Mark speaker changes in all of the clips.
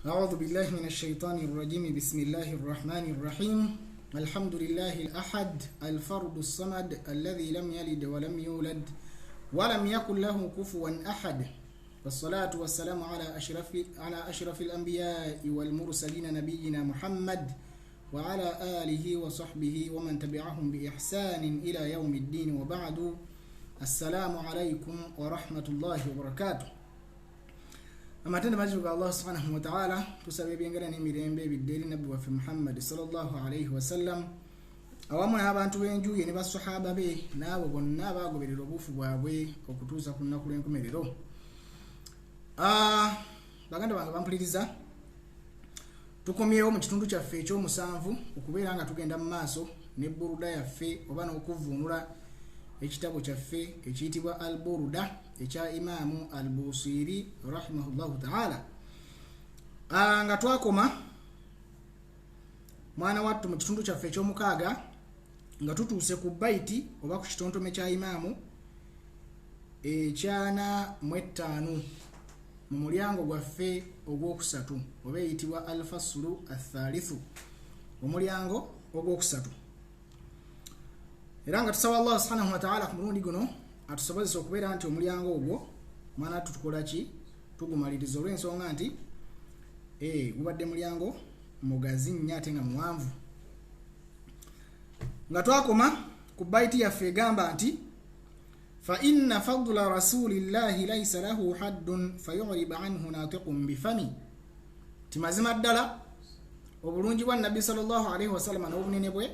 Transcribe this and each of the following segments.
Speaker 1: أعوذ بالله من الشيطان الرجيم. بسم الله الرحمن الرحيم. الحمد لله الأحد الفرد الصمد الذي لم يلد ولم يولد ولم يكن له كفوا أحد، والصلاة والسلام على أشرف الأنبياء والمرسلين، نبينا محمد وعلى آله وصحبه ومن تبعهم بإحسان إلى يوم الدين، وبعد، السلام عليكم ورحمة الله وبركاته. Amatendo mangi ga Allah subhanahu wataala. Tusaba ebyengera n'emirembe ebidde eri nabbi waffe Muhammadi sallallahu alaihi wasallam, awamu n'abantu b'enju ye ne basahaba be, n'abo bonna abagoberera obuufu bwabwe okutuusa ku lunaku lw'enkomerero. Baganda bange bampuliriza, tukomyewo mu kitundu kyaffe ekyomusanvu okubeera nga tugenda mu maaso ne Buruda yaffe, oba n'okuvvuunula ekitabo kyaffe ekiyitibwa Al Buruda ekya Imaamu Al Busiri rahimahullahu taala. Nga twakoma, mwana wattu, mu kitundu kyaffe ekyomukaaga, nga tutuuse ku baiti oba ku kitontome kya imaamu 45 mu mulyango gwaffe ogwokusatu, oba eyitibwa Alfasulu Athalithu, omulyango ogwokusatu. Era nga tusaba Allah subhanahu wataala ku mulundi guno atusobozesa okubeera nti omulyango ogwo, mwana, tutukola ki, tugumaliriza, olw'ensonga nti gubadde mulyango mugazi nnyo ate nga muwanvu. Nga twakoma ku baiti yaffe egamba nti: fa inna fadla rasulillahi laisa lahu haddun fayuriba anhu natiqun bifami. Ti mazima ddala obulungi bwa nabbi sallallahu alaihi wasallama n'obunene bwe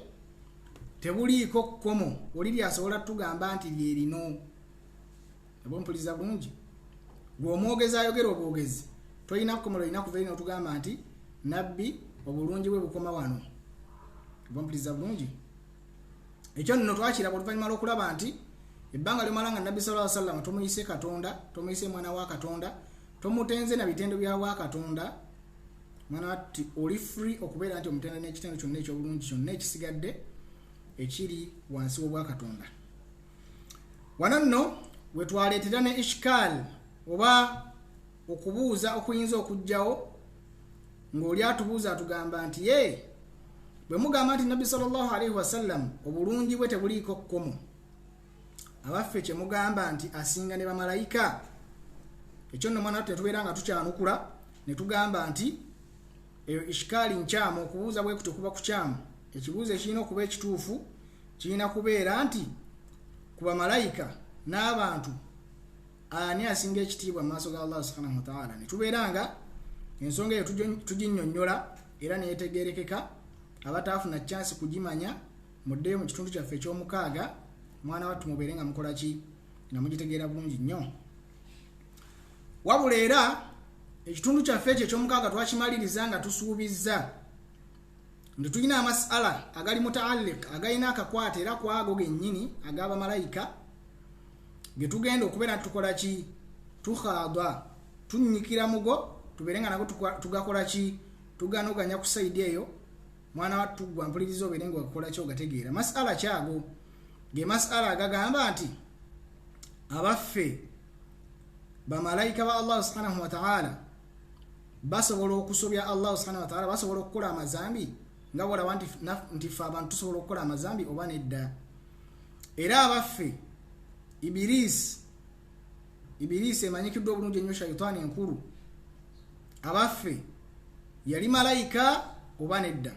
Speaker 1: tebuliiko kkomo oli lyasobola tugamba nti lyerino. Aba mpuliza bulungi, gwe omwogezi ayogera obwogezi, tolina kkomo lolina kuva eri notugamba nti nabbi obulungi bwe bukoma wano. Aba mpuliza bulungi, ekyo nno twakiraba oluvannyuma lw'okulaba nti ebbanga lyomala nga nabbi sallallahu sallam tomuyise Katonda, tomuyise mwana wa Katonda, tomutenze na bitendo bya wa Katonda, mwana ti oli free okubeera nti omutenda n'ekitendo kyonna ekyobulungi kyonna ekisigadde ekiri wansi w'obwakatonda. Wano nno wetwaleetera ne ishikaal oba okubuuza okuyinza okugjawo, ng'oli atubuuza atugamba nti ye bwe mugamba nti nabbi sallallahu alaihi wasallam obulungi bwe tebuliiko kkomo, abaffe kyemugamba nti asinga ne bamalayika? Ekyo nno, mwana, tetubeera nga tukyanukula ne tugamba nti eyo ishikaali nkyamu. Okubuuza bwe kutyo kuba kukyamu. Ekibuuzo ekirina okuba ekituufu kirina kubeera nti ku bamalayika n'abantu ani asinga ekitiibwa mu maaso ga Allah subhanahu wataala? Ne tubeera nga ensonga eyo tuginnyonnyola era neyetegerekeka. Abataafuna chance kugimanya, muddeyo mu kitundu kyaffe ekyomukaaga, mwana wattu, mubeere nga mukola ki, nga mugitegeera bulungi nnyo. Wabula era ekitundu kyaffe ekyo ekyomukaaga twakimaliriza nga tusuubizza nti tulina amasala agali mutaalliq, agalina akakwata era kwago gennyini ag'abamalayika, ge tugenda okubeera nti tukola ki, tukhaada, tunnyikira mugo, tubeere nga nago tugakola ki, tuganoganya ku side eyo. Mwana wattu, gwa mpuliriza, obeere nga ogakola ki, ogategeera. Masala kyago ge masala agagamba nti abaffe bamalayika ba Allah subhanahu wataala basobola okusobya Allah subhanahu wataala, basobola okukola amazambi nga bwolaba nti ffe abantu tusobola okukola amazambi, oba nedda? Era abaffe Ibiriisi, Ibiriisi emanyikiddwa obulungi ennyo, shaitaani enkulu, abaffe yali malayika oba nedda?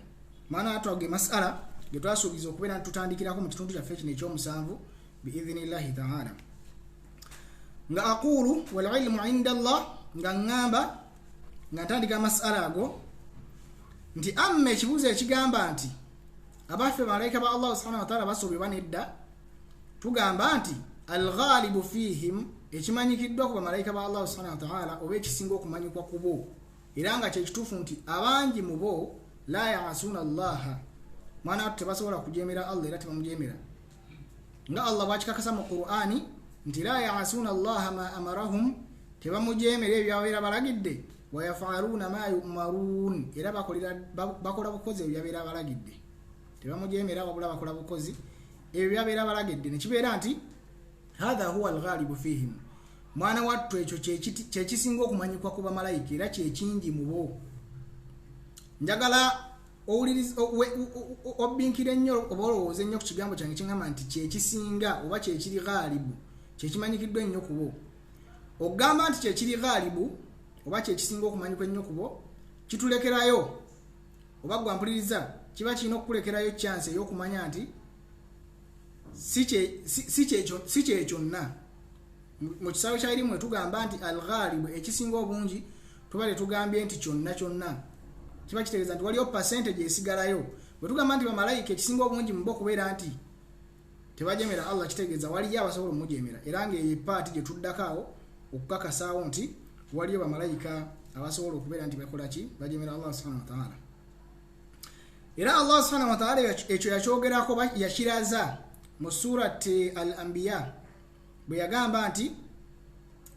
Speaker 1: Mwana wattu, ge masala ge twasuubiza okubeera nti tutandikirako mu kitundu kyaffe kino ekyomusanvu biidhinillahi taala. Nga aqulu walilmu inda Allah, nga ŋŋamba nga ntandika amasala ago nti amma ekibuuzo ekigamba nti abaffe malayika ba Allah subhanahu wataala basobyebwa nedda, tugamba nti alghalibu fihim, ekimanyikiddwa ku bamalayika ba Allah subhanahu wataala oba ekisinga okumanyikwa ku bo, era nga kyekituufu nti abangi mu bo la yasuuna Allaha, mwana wattu, tebasobola kujemera Allah era tebamujemera, nga Allah bwakikakasa mu Qur'ani nti la yasuuna Allaha ma amarahum, tebamujemera ebyo byababeera balagidde, wayafaaluuna ma yumaruun, era bakola bukozi ebyo byabeera balagidde. Tebamujemera, wabula bakola bukozi ebyo byabeera balagidde. Nekibeera nti hatha huwa alghalibu fihim, mwana wattu, ekyo kyekisinga okumanyikwa ku bamalayika era kyekingi mu bo. Njagala obinkire ennyo oba olowooze ennyo ku kigambo kyange kyeŋŋamba nti kyekisinga oba kyekiri ghaalibu, kyekimanyikiddwa ennyo ku bo. Okugamba nti kyekiri ghaalibu oba kyekisinga okumanyikwa ennyo ku bo kitulekerayo, oba gwe ampuliriza kiba kirina okukulekerayo chance ey'okumanya nti si kye kyonna. Mu kisaawe kya irimu tugamba nti al-ghalibu, ekisinga obungi, tuba tetugambye nti kyonna kyonna. Kiba kitegeeza nti waliyo percentage esigalayo. Bwe tugamba nti bamalayika ekisinga obungi mu bo kubeera nti tebajemera Allah, kitegeeza waliyo abasobola omujemera, era ng'eyo epaati gye tuddako awo okukakasaawo nti waliyo bamalayika abasobola okubeera nti bakola ki, bajemera Allah subhanahu wa ta'ala. Era Allah subhanahu wa ta'ala ekyo yakyogerako, yakiraza mu surati Al-Anbiya bwe yagamba nti,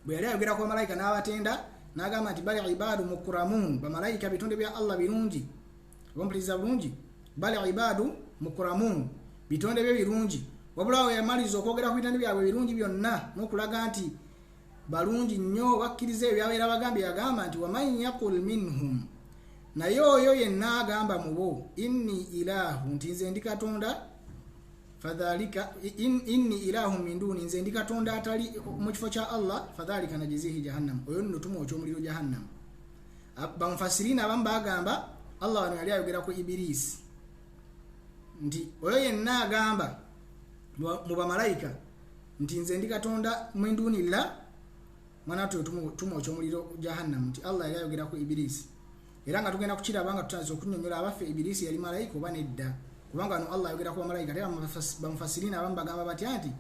Speaker 1: bwe yali ayogera ku bamalayika n'abatenda n'agamba nti bali ibadu mukramun, bamalayika bitonde bya Allah birungi. Obampuliriza bulungi? Bali ibadu mukramun, bitonde bye birungi. Wabula we yamaliriza okwogera ku bitonde byabwe birungi byonna n'okulaga nti balungi nnyo bakkiriza ebyo byabeera bagambye, yagamba nti waman yaqul minhum, naye oyo yenna agamba mu bo inni ilahu, nti nze ndi katonda, fadhalika inni ilahu min duni, nze ndi katonda atali mu kifo kya Allah, fadhalika najizihi jahannam, oyo nno tumwokya omuliro jahannam. Bamufasirina abamu bagamba Allah wano yali ayogera ku Ibilisi nti oyo yenna agamba mu bamalayika nti nze ndi katonda min dunillah, mwana tumwokya omuliro jahannam, nti Allah yali ayogera ku Ibilisi. Era nga tugenda kukiraba nga tutandise okunnyonnyola abaffe Ibilisi yali malayika oba nedda, kubanga wano Allah ayogera ku bamalayika, ate bamufasirina abamu bagamba batya nti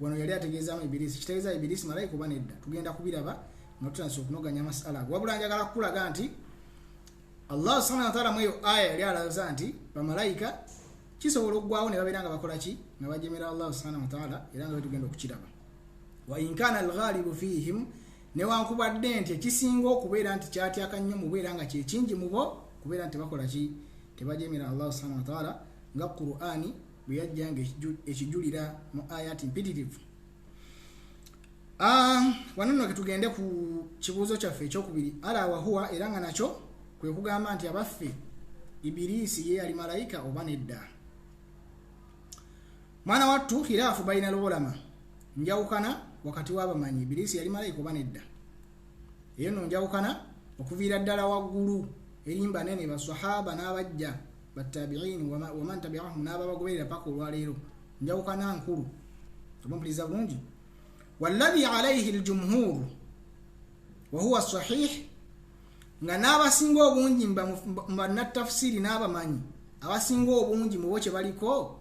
Speaker 1: wano yali ategeezaamu Ibilisi, kitegeeza Ibilisi malayika oba nedda. Tugenda kubiraba nga tutandise okunoganya masala ago. Wabula njagala kukulaga nti Allah subhanahu wa ta'ala mu eyo aya yali alaza nti bamalayika kisobola okuggwawo ne babeera nga bakola ki, nga bajemera Allah subhanahu wa ta'ala, era nga tugenda okukiraba. Wa in kana al-ghalibu fihim, newankubadde nti ekisinga okubeera nti kyatyaka nnyo mu bubeera nga kyekingi mu bo kubeera nti tebakola ki, tebajemera Allah subhanahu wa ta'ala, nga Qur'ani bwe yajja nga ekijulira mu ayati mpitirivu. Wano nno tugende ku kibuuzo kyaffe ekyokubiri, ala wa huwa, era nga nakyo kwe kugamba nti abaffe Ibilisi ye yali malayika oba nedda. Mwana wattu khilaafu bayina al-ulama, njawukana wakati w'abamanyi Ibilisi yali malayika oba nedda. Eyo nno njawukana okuviira ddala waggulu eri banene basahaba n'abajja battabi'in wa man tabi'ahum n'ababagoberera paka olwaleero, njawukana nkulu. Obampuliriza bulungi? Walladhi alayhi al-jumhur wa huwa sahih, nga n'abasinga obungi bannatafsiri n'abamanyi abasinga obungi mu bo kye baliko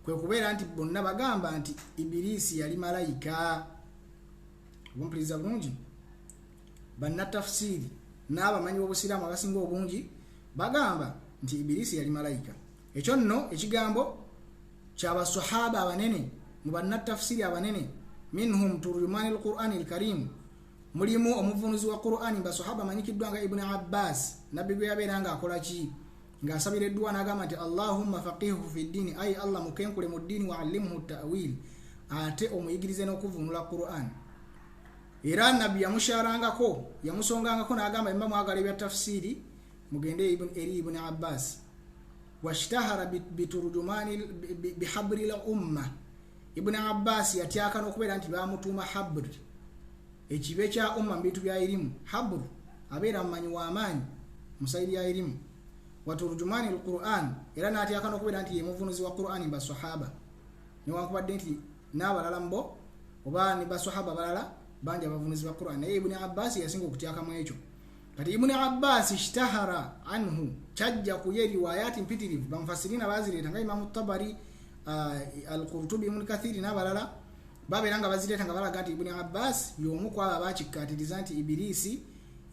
Speaker 1: kwe kubeera nti bonna bagamba nti Ibilisi yali malayika. Obampuliriza bulungi? Bannatafsiri n'abamanyi b'obusiraamu abasinga obungi bagamba nti Ibilisi yali malayika. Ekyo nno ekigambo ky'abasahaba abanene mu bannatafsiri abanene, minhum turjumani al-Qur'ani al-Karim, mulimu omuvunuzi wa Qur'ani basahaba amanyikiddwa nga Ibn Abbas, nabbi gwe yabeera nga akola ki, ng'asabira edduwa n'agamba nti Allahumma faqihuhu fi ddiini, ayi Allah mukenkule mu ddiini, wa allimhu ta'wil, ate omuyigirize n'okuvunula Qur'an. Era nabbi yamusharangako, yamusongangako n'agamba mba mwagala ebya tafsiri mugende eri Ibn Abbas. Washtahara biturjumani bihabri l-umma, Ibn Abbas yatyaka n'okubeera nti bamutuuma habr, ekibe kya umma mu bintu bya irimu. Habr abeera mumanyi w'amaanyi musayiri ya irimu. Wa turjumani al-Qur'an, era n'atyaka n'okubeera nti ye muvunuzi wa Qur'ani basahaba, newankubadde nti n'abalala mbo oba ne basahaba balala bangi abavunuzi ba Qur'an, naye Ibn Abbas yasinga okutyakamu ekyo. Kati Ibn Abbas ishtahara anhu, kyajja ku ye riwayati mpitirivu, bamufasirina bazireeta nga Imamu Tabari, Al-Qurtubi, Ibn Kathiri n'abalala babeera nga bazireeta nga balaga nti Ibn Abbas y'omu ku abo abakikkaatiriza nti Ibilisi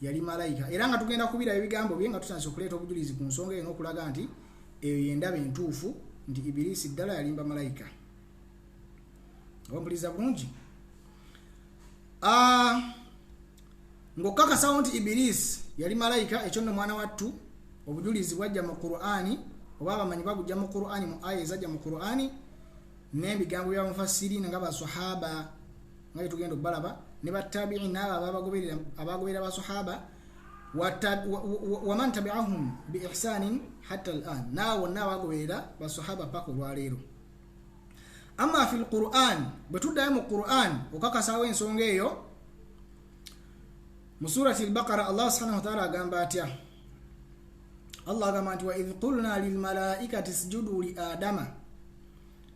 Speaker 1: yali malayika. Era nga tugenda kubira ebigambo bye nga tutandise okuleeta obujulizi ku nsonga eyo n'okulaga nti eyo y'endaba entuufu nti Ibilisi ddala yalimba malayika. Obampuliriza bulungi? Ng'okakasawo nti Ibilisi yali malayika, ekyo nno mwana wattu obujulizi bwajja mu Qur'ani, oba abamanyi babujja mu Qur'ani, mu aya ezajja mu Qur'ani n'ebigambo bya mufassirina nga basahaba nga tugenda okubalaba ne battabi'in n'abo abagoberera basahaba. Waman tabi'ahum bi ihsanin hatta al-an, naawo naabagoberera basahaba paka olwaleero. Amma fil Qur'an, bwe tuddayo mu Qur'an okakasawo ensonga eyo mu surati al-Baqara, Allah subhanahu wa ta'ala agamba atya? Allah agamba nti wa idh qulna lil malaikati isjudu li adama,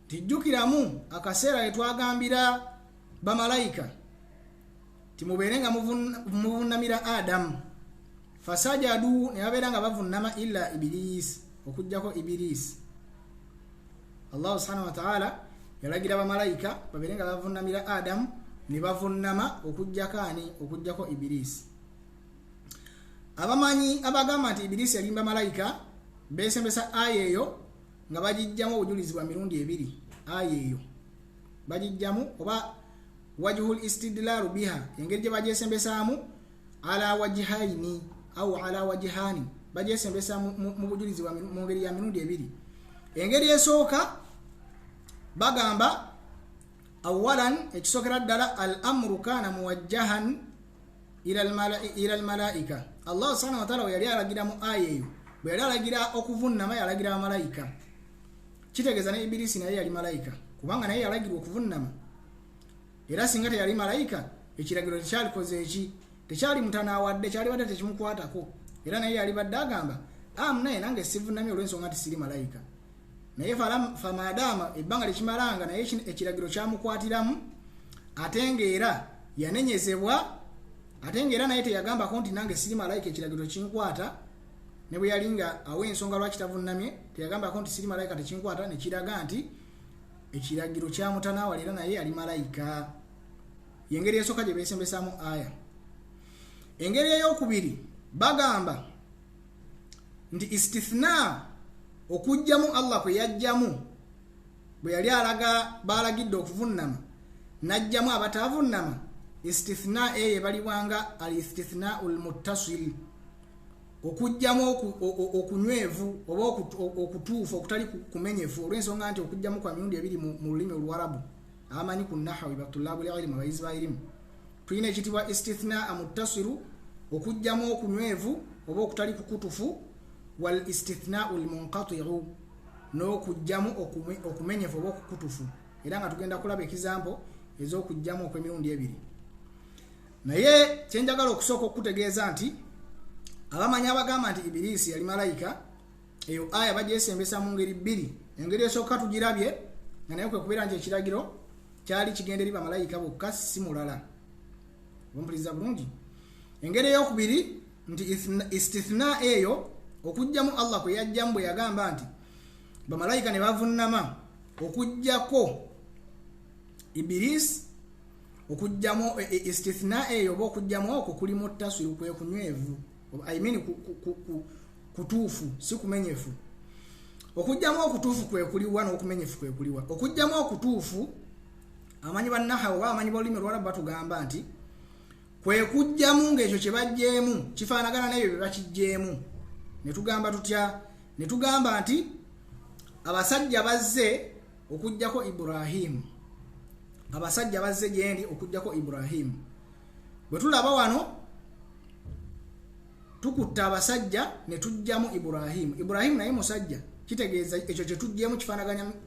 Speaker 1: tijjukiramu akaseera etwagambira bamalayika timubeere nga muvunnamira Adamu, fasajadu, ne babeera nga bavunnama illa Ibilisi, okuggyako Ibilisi. Allah subhanahu wa ta'ala yalagira bamalayika babeere nga bavunnamira Adamu ne bavunnama okuggyako ani? Okuggyako Ibilisi. Abamanyi abagamba nti Ibilisi yalimba malayika beesembesa aya eyo nga bagijjamu obujulizi bwa mirundi ebiri. Aya eyo bagijjamu oba wajhul istidlalu biha, engeri gye bagyesembesaamu ala wajhaini au ala wajhani, bagyesembesa mu bujulizi mu ngeri ya mirundi ebiri. Engeri esooka bagamba awalan, ekisookera ddala al amru kana muwajjahan ila almalaika. Allah subhanahu wa ta'ala yali alagira mu aya eyo, bwe yali alagira okuvunnama yalagira bamalayika, kitegeeza ne Ibilisi naye yali malayika, kubanga naye yalagirwa okuvunnama. Era singa teyali malayika ekiragiro tekyalikoze eki, tekyali mutanawadde, kyalibadde tekimukwatako. Era naye yalibadde agamba naye nange sivunnamye olw'ensonga nti siri malayika. Naye famadaama ebbanga likimalanga naye ekiragiro kyamukwatiramu, ate ng'era yanenyezebwa, ate ng'era naye teyagambako nti nange siri malayika ekiragiro kinkwata. Ne bwe yali nga awa ensonga lwaki tavunnamye teyagambako nti siri malayika tekinkwata, ne kiraga nti ekiragiro kyamutanawala era naye yali malayika. Yengeri esooka gye beesembesaamu aya. Engeri eyokubiri bagamba nti istithna, okuggyamu Allah kwe yajjamu bwe yali alaga balagidde okuvunnama n'ajjamu abatavunnama, istithna eyo ebalibwanga al istithnau lmuttasil, okuggyamu okunywevu oba okutuufu okutali kumenyefu, olw'ensonga nti okuggyamu kwa mirundi ebiri mu lulimi Oluwarabu. Abamanyi ku nahawi batulabu lilmu, abayizi ba ilimu, tulina ekitibwa istithna amuttasilu, okuggyamu okunywevu oba okutali kukutufu, wal istithnau lmunqatiu, n'okuggyamu okumenyefu oba okukutufu. Era nga tugenda kulaba ekizampo ez'okuggyamu okw'emirundi ebiri. Naye kyenjagala okusooka okukutegeeza nti abamanyi abagamba nti Ibilisi yali malayika, eyo aya bagyesembesa mu ngeri bbiri. Engeri esooka tugirabye nga naye kwe kubeera nti ekiragiro kyali kigenda eri bamalayika bokka si mulala. Ompuliriza bulungi? Engeri eyokubiri nti istithna eyo okuggyamu Allah kwe yajjamu bwe yagamba nti bamalayika ne bavunnama okuggyako Ibilisi, okuggyamu istithna eyo oba okuggyamu okwo kuli muttasiru, kwe kunywevu, I mean kutuufu si kumenyefu. Okuggyamu okutuufu kwe kuliwa n'okumenyefu kwe kuliwa. Okuggyamu okutuufu amanyi bannahawu oba amanyi b'olulimi Oluwarabu batugamba nti kwe kuggyamu ng'ekyo kye baggyeemu kifaanagana n'ebyo bye bakiggyeemu. Ne tugamba tutya? Ne tugamba nti abasajja bazze okuggyako Ibrahimu, abasajja bazze gyendi okuggyako Ibrahimu. Bwe tulaba wano tukutta abasajja ne tuggyamu Ibrahimu. Ibrahimu naye musajja, kitegeeza ekyo kye tuggyeemu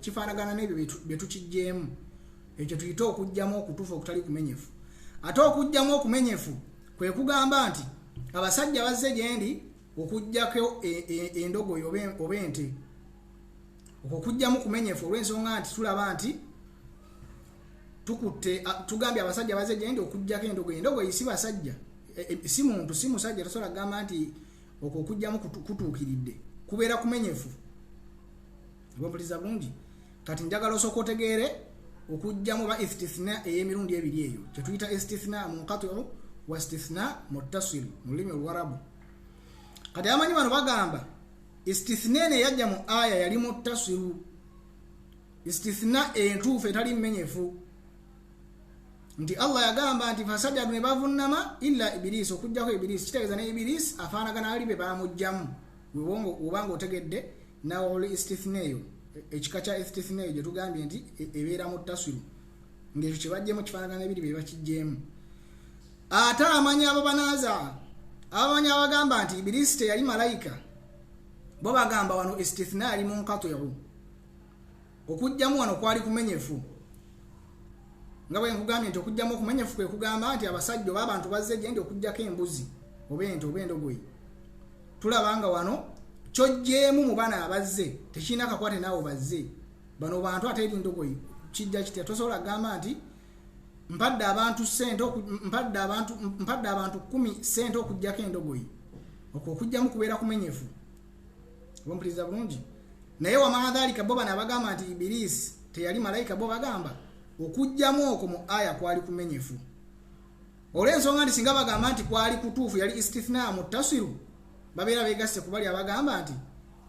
Speaker 1: kifaanagana n'ebyo bye tukiggyeemu. Ekyo tuyite okuggyamu okutuufu okutali kumenyefu. Ate okuggyamu okumenyefu kwe kugamba nti abasajja bazze gyendi okuggyako endogoyi oba ente. Okwo okuggyamu kumenyefu olw'ensonga nti tulaba nti tukutte, tugambye abasajja bazze gyendi okuggyako endogoyi. Endogoyi si basajja, si muntu, si musajja, tosobola kugamba nti okwo okuggyamu kutuukiridde, kubeera kumenyefu. Ompuliriza bulungi? Kati njagala osooka otegeere okuggyamu oba istithna ey'emirundi ebiri eyo kye tuyita istithna munqatiu wa istithna muttasil mu lulimi Oluwarabu. Kati abamanyi bano bagamba istithna eno eyajja mu aya yali muttasilu, istithna entuufu etali mmenyefu, nti Allah yagamba nti fasajadu ne bavunnama illa Ibilisi, okuggyako Ibilisi. Kitegeeza ne Ibilisi afaanagana ali be bamuggyamu. Obanga otegedde nawe oli istithna eyo, ekika kya istithna eyo gye tugambye nti ebeera muttasilu, ng'ekyo kye baggyemu kifaanagana ebiri bye bakiggyeemu. Ate amanyi abo banaaza Abamanyi abagamba nti Ibilisi teyali malayika bo bagamba wano istithna ali munqati'u, okugyamu wano kwali kumenyefu. Nga bwe nkugambye nti okugyamu okumenyefu kwe kugamba nti abasajja oba abantu bazze gye ndi okuggyako embuzi oba ente oba endogoyi. Tulaba nga wano kyoggyemu mu baana abazze tekirina kakwate naawe bazze bano bantu ate eri ndogoyi kijja kitya? Tosobola kugamba nti mpadde abantu ssente, mpadde abantu 10 ssente okuggyako endogoyi. Okwo okugyamu kubeera kumenyefu. Oba mpuliriza bulungi? Naye wamaadhalika bo bano abagamba nti Ibilisi teyali malayika bo bagamba okugyamu okwo mu aya kwali kumenyefu, olw'ensonga nti singa bagamba nti kwali kutuufu yali istithna muttasiru, babeera begasse ku bali abagamba nti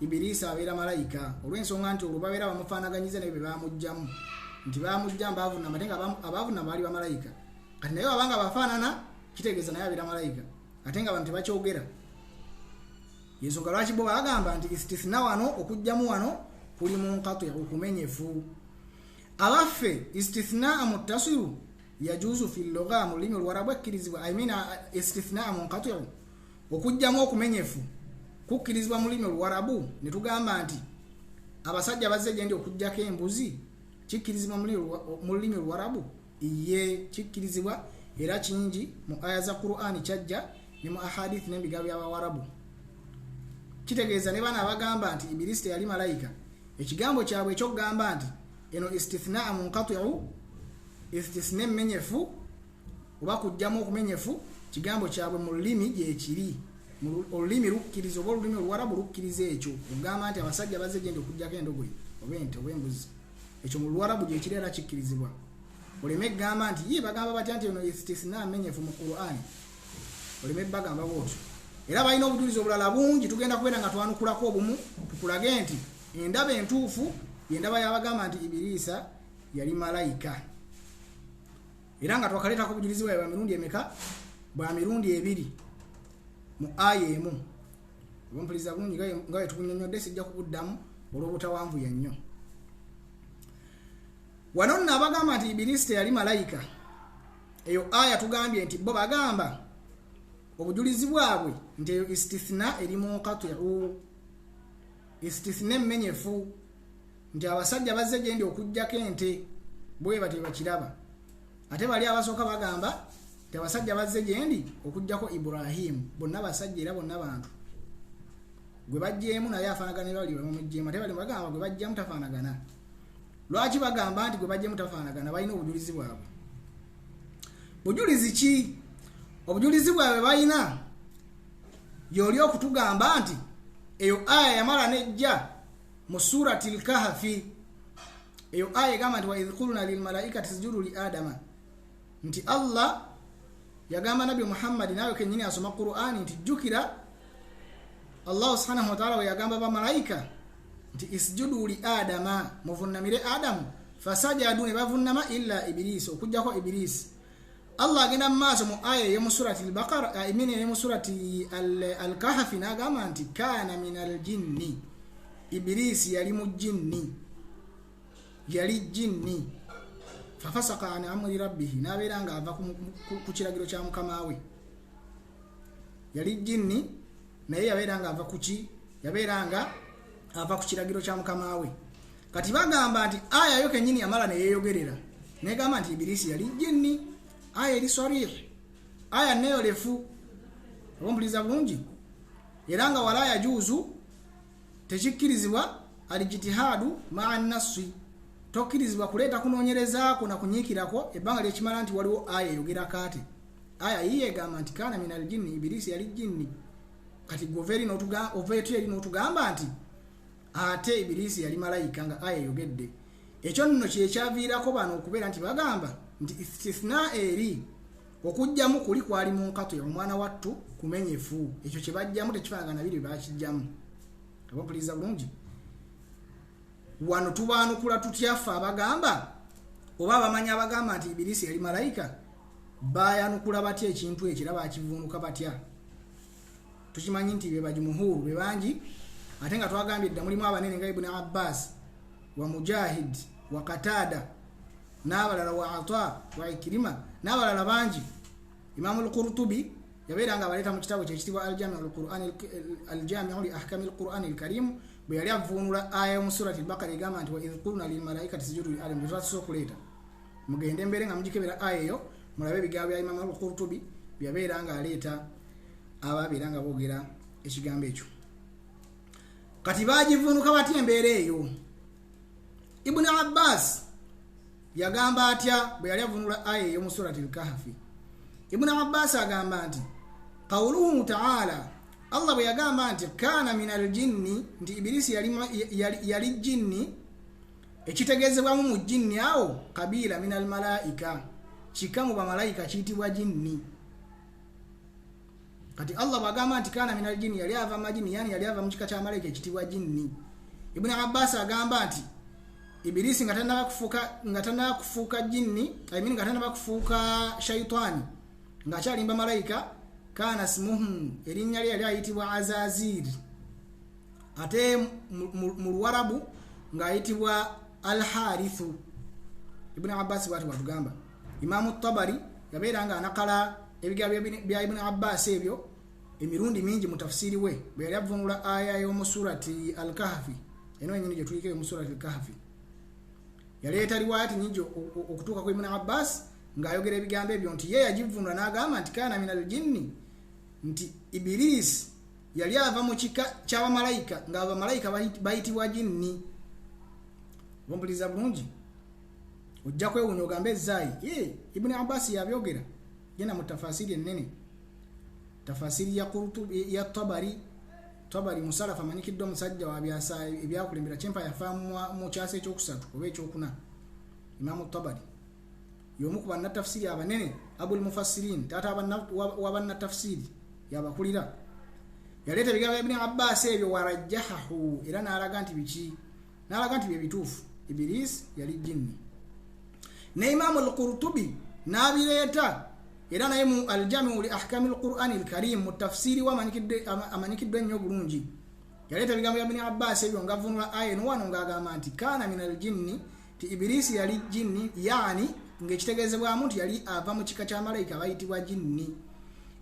Speaker 1: Ibilisi abeera malayika, olw'ensonga nti olwo babeera bamufaanaganyiza naye be bamuggyamu nti bamuggyamu baavunama, ate nga abaavunama baali bamalayika. Kati naye wabanga bafaanana kitegeeza naye abeera malayika, ate nga abantu tebakyogera. Yensonga lwaki bo bagamba nti istithna wano okugyamu wano kuli munqati, okumenyefu. Abaffe istithna muttasiru yajuzu fi lugha, mu lulimi oluwarabu ekkirizibwa, I mean istithna munqati, okugyamu okumenyefu kukkirizibwa mu lulimi oluwarabu. Ne tugamba nti abasajja bazze gye ndi okuggyako embuzi, kikkirizibwa mu lulimi oluwarabu? Iye, kikkirizibwa era kingi mu aya za Qur'ani kyajja ne mu ahadith n'ebigambo by'abawarabu. Kitegeeza ne bano abagamba nti Ibilisi teyali malayika, ekigambo kyabwe ekyokugamba nti eno istithna munqati'u, istithna emmenyefu oba kugyamu okumenyefu, kigambo kyabwe mu lulimi gyekiri, olulimi lukkiriza oba olulimi oluwarabu lukkiriza ekyo okugamba nti abasajja bazze gye ndi okuggyako endogoyi oba ente oba embuzi. Ekyo mu luwarabu gyekiri era kikkirizibwa. Oleme kugamba nti ye bagamba batya nti eno istithna mmenyefu mu Qur'ani, oleme bagamba bw'otyo. Era balina obujulizi obulala bungi, tugenda kubeera nga twanukulako obumu tukulage nti endaba entuufu yendaba y'abagamba nti Ibilisa yali malayika. Era nga twakaleetako obujulizi bwabwe bwa mirundi emeka? Bwa mirundi ebiri mu aya emu. Oba mpuliriza bulungi nga bwe tukunnyonnyodde, sijja kubuddamu olw'obutawanvuya nnyo. Wano nno abagamba nti Ibilisi teyali malayika, eyo aya tugambye nti bo bagamba obujulizi bwabwe nti eyo istithna eri munqati'u, istithna emmenyefu, nti abasajja bazze gye ndi okuggyako ente bwe batyo bakiraba. Ate bali abasooka bagamba nti abasajja bazze gye ndi okuggyako Ibrahimu, bonna basajja era bonna bantu, gwe baggyemu naye afaanagana ne bali bamuggyemu. Ate bali bagamba gwe baggyemu tafaanagana. Lwaki bagamba nti gwe baggyemu tafaanagana? Balina obujulizi bwabwe. Bujulizi ki? Obujulizi bwabwe balina yoli okutugamba nti eyo aya yamala nejja mu surati al-Kahfi. Eyo aya egamba nti wa idh qulna lil malaikati isjudu li Adama, nti Allah yagamba Nabbi Muhammad nawe kennyini asoma Qur'ani nti jjukira Allah subhanahu wa ta'ala we yagamba bamalayika nti isjudu li Adama, muvunnamire Adamu, fasajadu, ne bavunnama illa Ibilisi, okuggyako Ibilisi. Allah agenda mu maaso mu aya ey'omu surati al-Baqara, I mean ey'omu surati al-Kahfi, n'agamba nti kaana min al-jinni, Ibilisi yali mu jinni, yali jinni, fafasaka an amri rabbihi, n'abeera ng'ava ku kiragiro kya mukama we. Yali jinni naye yabeera ng'ava ku ki? Yabeera nga ava ku kiragiro kya mukama we. Kati bagamba nti aya yo kennyini yamala ne yeeyogerera negamba nti Ibilisi yali jinni. Aya eri sarih, aya neeyolefu, oba mpuliza bulungi? Era nga wala yajuuzu, tekikkirizibwa alijitihaadu maa nassi, tokkirizibwa kuleeta kunoonyerezaako na kunyiikirako ebbanga lyekimala nti waliwo aya eyogera kaate. Aya yiye egamba nti kaana min aljinni, Ibilisi yali jinni. Kati gwe ova eri n'otugamba nti ate Ibilisi yali malayika nga aya eyogedde. Ekyo nno kyekyaviirako bano okubeera nti bagamba nti istithna eri okugyamu kuli kwali munkatu, omwana wattu kumenyefu. Ekyo kye bajjamu tekifaanagana biri bye bakijjamu. Oba mpuliriza bulungi? Wano tubaanukula tutya ffe abagamba oba abamanyi abagamba nti Ibilisi yali malayika? Bayanukula batya ekintu ekyo era bakivuunuka batya? Tukimanyi nti be bajumuhuru be bangi, ate nga twagambye dda mulimu abanene nga Ibn Abbas wa Mujahid wa Qatada n'abalala wa Ata wa Ikrima n'abalala bangi. Imamu al-Qurtubi Yabeera nga abaleeta mu kitabo kye ekitibwa Aljamiu li Ahkami al-Qur'ani al-Karim, bwe yali avvuunula aya mu surati al-Baqara egamba nti wa idh qulna lil malaikati sujudu li Adam, twatusobola okuleeta. Mugende mbeere nga mugikebera aya eyo, mulabe ebigambo bya Imamu al-Qurtubi byabeera nga aleeta ababeera nga boogera ekigambo ekyo. Kati bagivuunuka batya embeera eyo? Ibn Abbas yagamba atya bwe yali avvuunula aya eyo mu surati al-Kahfi? Ibn Abbas agamba nti qawluhu ta'ala, Allah bwe yagamba nti kana min al-jinni, nti Ibilisi yali jinni, ekitegeezebwamu mu jinni awo kabila min al-malaika, kika mu bamalayika kiyitibwa jinni. Kati Allah bw'agamba nti kana min al-jinni, yali ava majinni, yani yali ava mu kika kya malayika ekitibwa jinni. Ibn Abbas agamba nti Ibilisi nga tannaba kufuuka jinni, I mean nga tannaba kufuuka shayitaani, ng'akyalimba malayika, kana smuhu, erinnya lye yali ayitibwa Azazir, ate mu Luwarabu ng'ayitibwa Al-Harithu. Ibn Abbas bw'ati bw'atugamba. Imamu Tabari yabeera nga anakala ebigambo bya Ibn Abbas ebyo emirundi mingi mu tafsiri we bwe yali avvuunula aya y'omu surati Al-Kahfi, eno yennyini gye tuliko mu surati Al-Kahfi. Yaleeta riwaayati nnyingi okutuuka ku Ibn Abbas ng'ayogera ebigambo ebyo nti ye yagivvuunula n'agamba nti kana min al-jinni, nti Ibilisi yali ava mu kika ky'abamalayika, ng'abamalayika bayitibwa jinni. Bompuliza bulungi, ojja kwewuunya ogambe ezzaayi. Ibn Abbas yabyogera, genda mu tafasiri ennene, tafasiri ya Qurtubi, ya Tabari. Tabari musalafa amanyikiddwa omusajja wa byasa ebyakulembera kyempa, yafa mu kyasa ekyokusatu oba ekyokuna. Imamu Tabari y'omu ku bannatafsiri abanene, Abul Mufassirin, taata wa bannatafsiri, yabakulira. Yaleeta ebigambo bya Ibn Abbas ebyo warajjahahu, era n'alaga nti biki, n'alaga nti bye bituufu, Ibilisi yali jinni. Ne Imamu al-Qurtubi n'abireeta era naye mu Aljamiu li Ahkami al-Qur'ani al-Karim, mu tafsiri we amanyikiddwa ennyo bulungi, yaleeta ebigambo bya Ibn Abbas ebyo ng'avvuunula aya eno wano ng'agamba nti kana min al-jinni, ti Ibilisi yali jinni, yani ng'ekitegeezebwamu nti yali ava mu kika kya malayika bayitibwa jinni.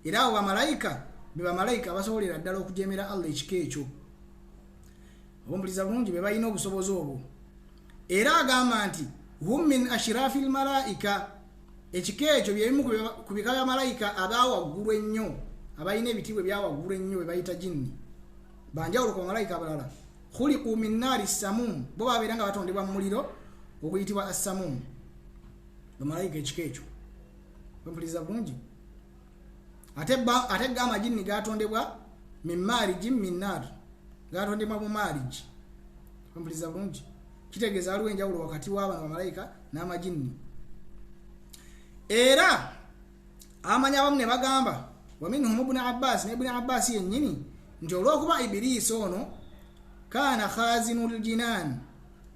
Speaker 1: Era abo bamalayika be bamalayika basobolera ddala okujeemera Allah ekika ekyo. Obumpuliza bulungi, be balina obusobozi obwo. Era agamba nti hum min ashrafi lmalaika, ekika ekyo byebimu ku bika bya malayika abawaggulu ennyo, abalina ebitiibwa ebyawaggulu ennyo be bayita jinni, banjawulo ku bamalayika abalala. Khuliqu min naari samum, bo babeera nga batondebwa mu muliro oguyitibwa assamum, bamalayika ekika ekyo. Bampuliza bulungi. Ate ga amajinni gatondebwa min maariji min naar, gatondebwa mu maariji. Bampuliza bulungi. Kitegeeza waliwo enjawulo wakati w'abano bamalayika n'amajinni. Era amanya abamu ne bagamba wa minhum Ibn Abbas, ne Ibn Abbas yennyini, nti olw'okuba Ibilisi ono kana khazinul jinan,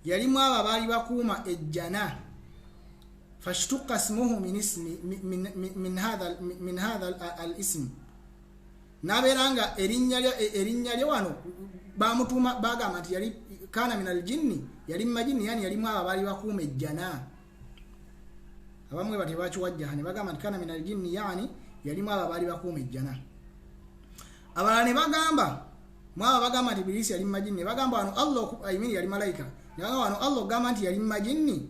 Speaker 1: yalimu abo abaali bakuuma ejjana, fashtuqa ismuhu min ismi min hadha al-ism, n'abeera nga erinnya lye wano bamutuuma, bagamba nti yali kana min al-jinni, yali majinni, yani yalimu abo abaali bakuuma ejjana. Abamu bati bakiwajjaha ne bagamba nti kana min al-jinni, yani yalimu abo abaali bakuuma ejjana. Abalala ne bagamba, mwabo bagamba nti Ibilisi yali majinni, ne bagamba wano Allah, I mean yali malayika, ne bagamba wano Allah ogamba nti yali majinni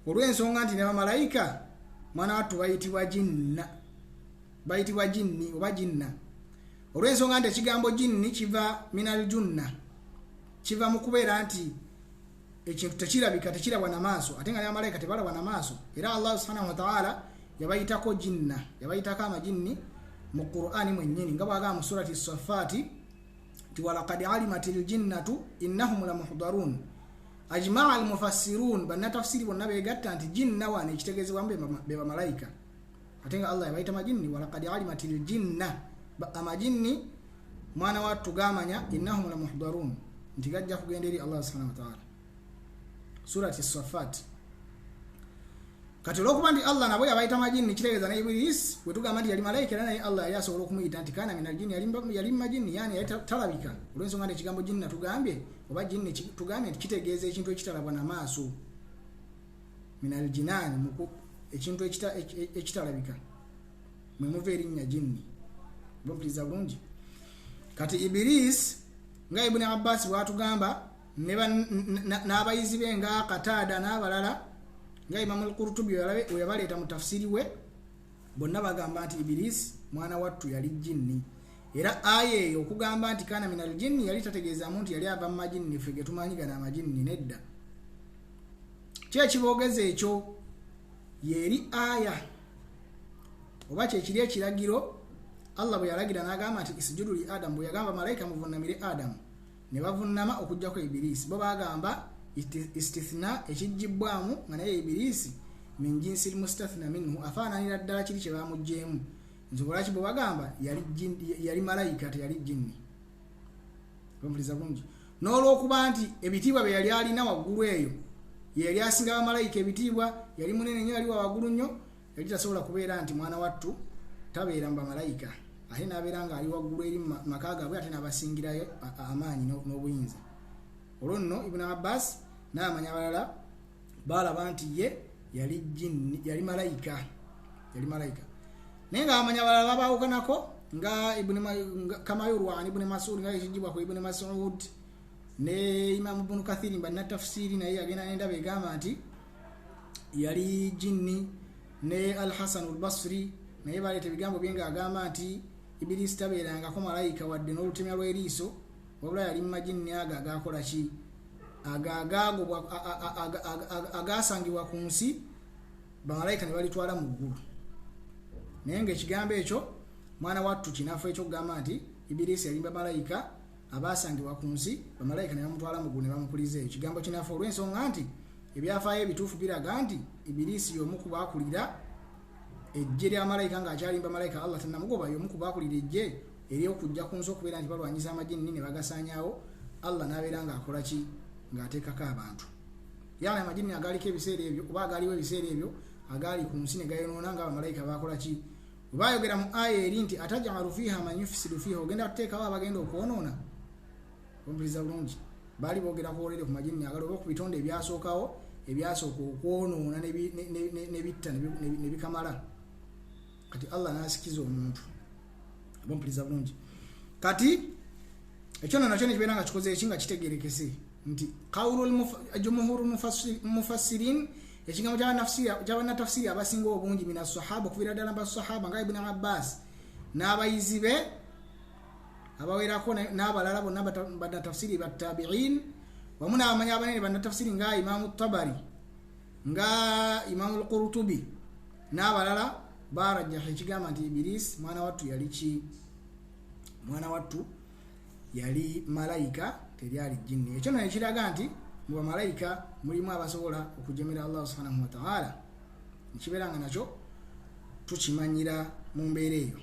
Speaker 1: olw'ensonga nti ne bamalayika mwana wattu bayitibwa jinna, bayitibwa jinni oba jinna, olw'ensonga nti ekigambo jinni kiva min al-junna, kiva mu kubeera nti ekintu tekirabika, tekirabwa na maaso, ate nga ne bamalayika tebalabwa na maaso. Era Allah subhanahu wa ta'ala yabayitako jinna, yabayitako amajinni mu Qur'ani mwennyini, nga bw'agamba mu surati Saffati nti walaqad alimatil jinnatu innahum lamuhdarun ajmaa al-mufassirun, bannatafsiri bonna beegatta nti jinna wano ekitegeezebwamu be bamalayika, ate nga Allah yabayita majinni. Walaqad alimatil jinna, amajinni mwana wattu gamanya, innahum lamuhdarun, nti gajja kugenda eri Allah subhanahu wa ta'ala. Surati Saffat. Kati olw'okuba nti Allah nabo yabayita majinni, kitegeeza ne Ibilisi bwe tugamba nti yali malayika, era naye Allah yali asobola okumuyita nti kana minal jinni, yali majinni, yani yali talabika, olw'ensonga nti ekigambo jinna tugambye oba jinni tugambye nti kitegeeza ekintu ekitalabwa na maaso, minal jinaani, ekintu ekitalabika, mwe muva erinnya jinni. Bompuliriza bulungi. Kati Iblis nga Ibn Abbas bw'atugamba n'abayizi be nga Qatada n'abalala nga Imam al-Qurtubi we yabaleeta mu tafsiri we, bonna bagamba nti Iblis mwana wattu yali jinni. Era aya eyo okugamba nti kana minal jinni yali tategeezaamu nti yali ava mu majinni ffe ge tumanyi gano amajinni, nedda. Ki ekiboogeza ekyo? Yeri aya oba kyekiri ekiragiro Allah bwe yalagira n'agamba nti isjudu li Adam, bwe yagamba malayika muvunnamire Adamu ne bavunnama okuggyako Iblis. Bo bagamba istithna ekiggyibwamu nga naye Iblis min jinsi mustathna minhu, afaananira ddala kiri kye bamuggyeemu. Nsonga lwaki bwe bagamba yali malayika teyali jinni. Bampuliriza bulungi. N'olwokuba nti ebitiibwa bye yali alina waggulu eyo, ye yali asinga bamalayika ebitiibwa, yali munene nnyo, yali wa waggulu nnyo, yali tasobola kubeera nti mwana wattu tabeera mu bamalayika, ate n'abeera ng'ali waggulu eri mu maka gaabwe, ate n'abasingirayo amaanyi n'obuyinza. Olwo nno Ibn Abbas n'abamanyi abalala baalaba nti ye yali jinni, yali malayika, yali malayika. Naye ng'abamanyi abalala babaawukanako nga Kamayurwa an Ibn Mas'ud, nga ekiggyibwa ku Ibn Mas'ud ne Imam Ibn Kathir bannatafsiri, naye yagenda n'endaba egamba nti yali jinni, ne Al-Hasan al-Basri naye baleeta ebigambo bye ng'agamba nti Iblis tabeerangako malayika wadde n'olutemya lw'eriiso, wabula yali mu majinni ago agakola ki, agasangibwa ku nsi bamalayika ne balitwala mu ggulu. Naye ng'ekigambo ekyo mwana wattu kinafu ekyokugamba nti Iblis yalimba malayika abasangibwa ku nsi, bamalayika ne bamutwala mu ggulu ne bamukuliza eyo. Kigambo kinafu olw'ensonga nti ebyafaayo ebituufu biraga nti Iblis y'omu ku baakulira eggye lya malayika ng'akyalimba malayika, Allah tannamugoba, y'omu ku baakulira eggye ery'okujja ku nsi okubeera nti balwanyisa amajinni ne bagasaanyaawo, Allah n'abeera ng'akola ki, ng'ateekako abantu. Yani amajinni agaaliko ebiseera ebyo oba agaaliwo ebiseera ebyo agaali ku nsi ne gayonoona nga bamalayika baakola ki. Bwe baayogera mu aya eri nti atajalu fiiha man yufsidu fiiha, ogenda kuteekawo abagenda okwonoona. Ompuliriza bulungi. Baali boogera ku olere ku majinni agala oba ku bitonde ebyasookawo ebyasooka okwonoona ne bitta ne bikamala. Kati Allah n'asikiza omuntu. Ompuliriza bulungi. Kati ekyo nno nakyo ne kibeera nga kikoze eki nga kitegeerekese nti qawlul jumhurul mufassirin, ekigambo ky'abannatafsiri abasinga obungi mina sahaba, okuviira ddala mu basahaba nga Ibn Abbas n'abayizi be abawerako n'abalala bonna bannatafsiri battabiin, wamu n'abamanyi abanene bannatafsiri nga Imamu Tabari nga Imamu al-Qurtubi n'abalala barajjaha ekigamba nti Iblis mwana wattu yali ki, mwana wattu yali malayika teryali jinni. Ekyo nno ekiraga nti mu bamalayika mulimu abasobola okujemera Allah subhanahu wa ta'ala, ekibeera nga nakyo tukimanyira mu mbeera eyo.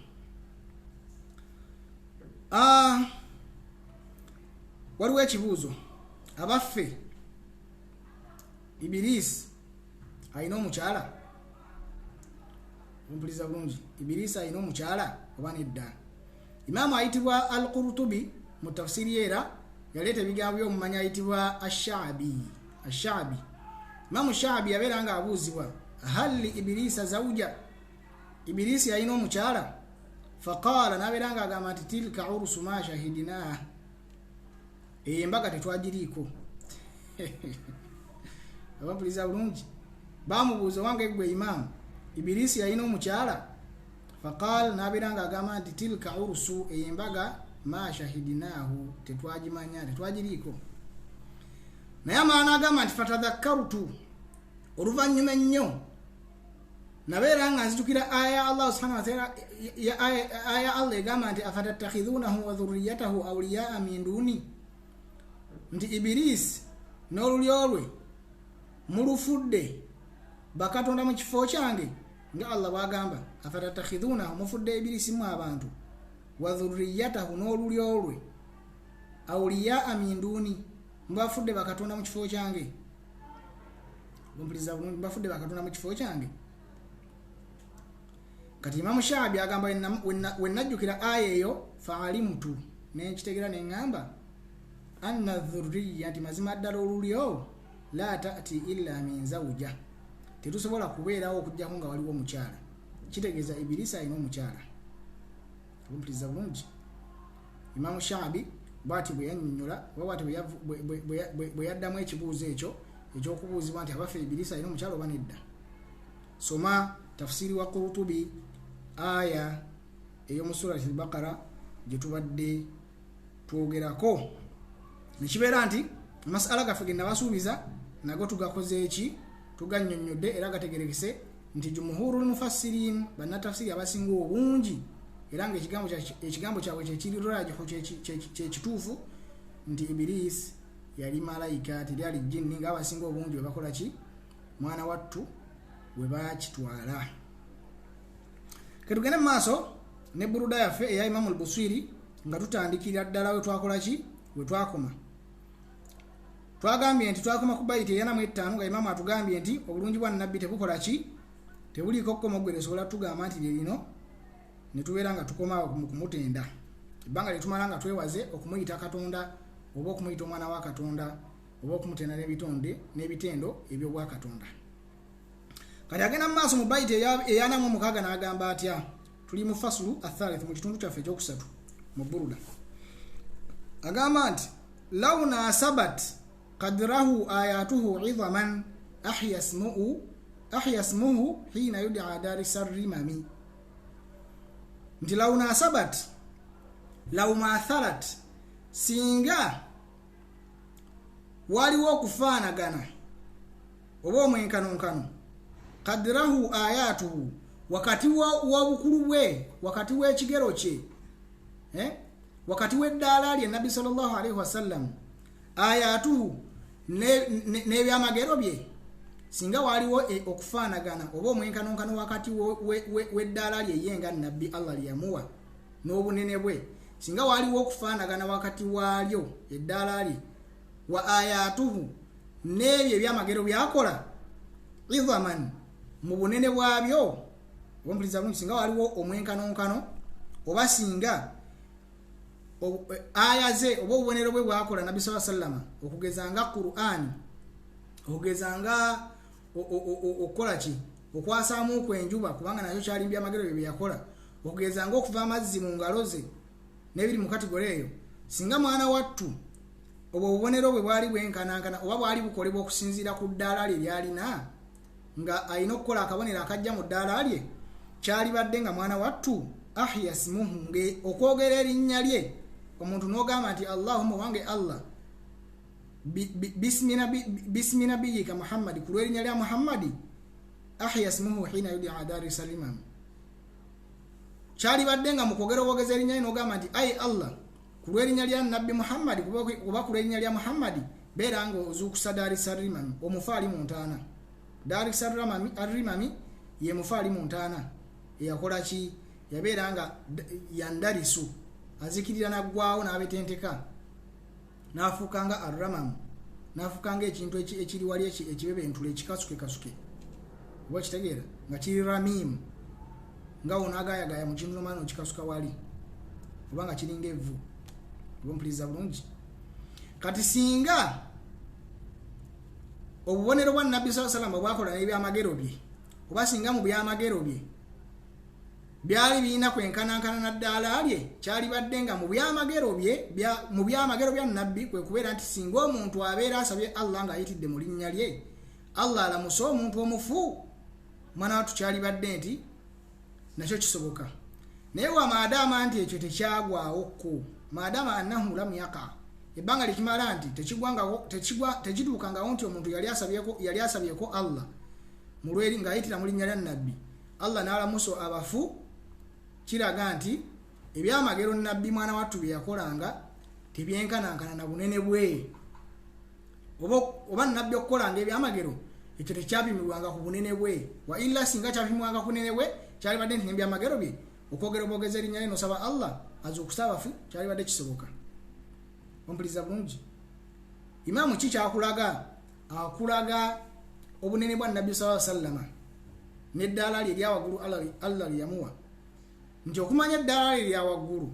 Speaker 1: Waliwo ekibuuzo, abaffe Iblis alina omukyala? Ompuliriza bulungi. Iblis alina omukyala oba nedda? Imaamu ayitibwa Al-Qurtubi mu tafsiri era yaleeta ebigambo by'omumanyi ayitibwa Ash-Sha'bi. Ash-Sha'bi, Imaamu Sha'bi yabeera ng'abuuzibwa hal li Ibilisa zawja, Ibilisi yalina omukyala? Faqala, n'abeera ng'agamba nti tilka ursu ma shahidina, eyo embaga tetwagiriiko. Abampuliriza bulungi. Bamubuuza wange gwe imaamu, Ibilisi yalina omukyala? Faqala, n'abeera ng'agamba nti tilka ursu, eyo embaga ma shahidinahu, tetwagimanya, tetwagiriiko. Naye amala n'agamba nti fatadhakkarutu, oluvannyuma ennyo nabeera nga nzijukira aya Allah subhanahu wa ta'ala, aya Allah egamba nti afatattakhidunahu wa dhurriyyatahu awliyaa min duni, nti Iblis n'olulyo lwe mulufudde bakatonda mu kifo kyange, nga Allah bw'agamba afatattakhidunahu, mufudde Iblis mu abantu, wa dhurriyyatahu n'olulyo lwe, awliyaa min duni, mubafudde bakatonda mu kifo kyange. Ompuliriza bulungi, mubafudde bakatonda mu kifo kyange. Kati Imamu Shaabi agamba we najjukira aya eyo faalimtu, nenkitegeera ne ŋŋamba anna dhurriya, nti mazima ddala olulyo la ta'ti illa min zawja, tetusobola kubeerawo okuggyako nga waliwo omukyala. Kitegeeza Ibilisi alina omukyala. Ompuliriza bulungi. Imamu Shaabi bwati bwe yannyonnyola oba bwati bwe yaddamu ekibuuzo ekyo ekyokubuuzibwa nti abaffe Ibirisi alina omukyala oba nedda. Soma tafsiri wa Qurtubi aya ey'omu Surati al-Baqara gye tubadde twogerako. Nekibeera nti amasala gaffe ge nabasuubiza nago tugakoze eki, tugannyonnyodde era gategerekese nti jumhurul mufassirin, bannatafsiri abasinga obungi, era nga ekigambo kyabwe kyekiri rajihu, kyekituufu nti Ibirisi yali malayika, teryali jinni ng'abasinga obungi bwe bakola ki, mwana wattu bwe bakitwala. Ketugende mu maaso ne buruda yaffe eya Imamu al-Busiri nga tutandikira ddala we twakola ki, we twakoma. Twagambye nti twakoma ku bayiti eyana mu ttaano nga Imamu atugambye nti obulungi bwa Nabbi tebukola ki, tebuliiko kkomo ggwe lisobola tugamba nti lye lino, ne tubeera nga tukoma mu kumutenda ebbanga lye tumala nga twewaze okumuyita Katonda oba okumuyita omwana wa Katonda oba okumutenda n'ebitonde n'ebitendo eby'obwakatonda. Kati agenda mu maaso mu bayiti eyana mu mukaaga n'agamba atya? Tuli mu fasulu athalith, mu kitundu kyaffe ekyokusatu mu buruda. Agamba nti law nasabat qadrahu ayatuhu idhaman ahya ismuhu hina yud'a darisarrimami. Nti law nasabat, law mathalat, singa waliwo okufaanagana oba omwenkanonkano qadrahu ayatuhu, wakati w'obukulu bwe, wakati w'ekigero kye, wakati w'eddaala lye Nabbi sallallahu alaihi wasallam, ayatuhu n'ebyamagero bye, singa waliwo okufaanagana oba omwenkanonkano wakati w'eddaala lye ye nga Nabbi Allah lye yamuwa n'obunene bwe, singa waliwo okufaanagana wakati waalyo eddaala lye wa ayatuhu n'ebyo ebyamagero byakola idhaman, mu bunene bwabyo. Ompuliriza bulungi. Singa waliwo omwenkanonkano oba singa aya ze oba obubonero bwe bwakola Nabbi sallallahu alaihi wasallam, okugeza nga Qur'an, okugeza nga okukola ki, okwasaamu okwenjuba, kubanga nakyo kyali byamagero bye byakola, okugeza nga okuva amazzi mu ngalo ze n'ebiri mu kategori eyo, singa mwana wattu obwo obubonero bwe bwali bwenkanankana oba bwali bukolebwa okusinziira ku ddaala lye lyalina, nga alina okukola akabonero akajja mu ddaala lye, kyalibadde nga mwana wattu ahya ismuhu, nge okwogera erinnya lye omuntu n'ogamba nti Allahumma, wange Allah, bismi nabiyika Muhammadi, ku lw'erinnya lya Muhammadi, ahya ismuhu hina yud'a darissalimam. Kyalibadde nga mu kwogera obwogeza erinnya lye n'ogamba nti ayi Allah, ku lw'erinnya lya Nabbi Muhammadi, oba ku lw'erinnya lya Muhammadi, beera nga ozuukusa darissalimam, omufu ali mu ntaana. Darissalimam ye mufu ali mu ntaana eyakola ki, yabeera nga yandarisu, azikirira naggwawo n'abetenteka, n'afuuka nga arramamu, n'afuuka nga ekintu ekiri wali ekibebentula ekikasukekasuke, oba kitegeera nga kiri ramimu, nga wonaagayagaya mu kintu nomala nokikasuka wali, oba nga kiringa evvu. Oba mpuliriza bulungi. Kati singa obubonero bwa Nabbi sallallahu alaihi wasallam bwakola n'ebyamagero bye, oba singa mu byamagero bye byali birina kwenkanankana na ddaala lye, kyalibadde nga mu byamagero bye, mu byamagero bya Nabbi kwe kubeera nti singa omuntu abeera asabye Allah ng'ayitidde mu linnya lye, Allah alamuse omuntu omufu, mwana wattu kyalibadde nti nakyo kisoboka. Naye wa maadaama nti ekyo tekyagwawokko, maadaama annahu lam yaqa, ebbanga likimala nti tekituukangawo nti omuntu yali asabyeko Allah mu lweri ng'ayitira mu linnya lya Nabbi, Allah n'alamusa abafu, kiraga nti ebyamagero Nabbi mwana wattu bye yakolanga tebyenkanankana na bunene bwe. Oba Nabbi okukolanga ebyamagero ekyo tekyapimibwanga ku bunene bwe, wa illa singa kyapimibwanga ku bunene bwe, kyalibadde nti n'ebyamagero bye okwogera obwogeza erinnya lye n'osaba Allah azuukusa abafu kyalibadde kisoboka. Ompuliriza bulungi. Imaamu ki kyakulaga? Akulaga obunene bwa Nabbi sallallahu alaihi wasallam n'eddaala lye erya waggulu Allah lye yamuwa, nti okumanya eddaala lye erya waggulu,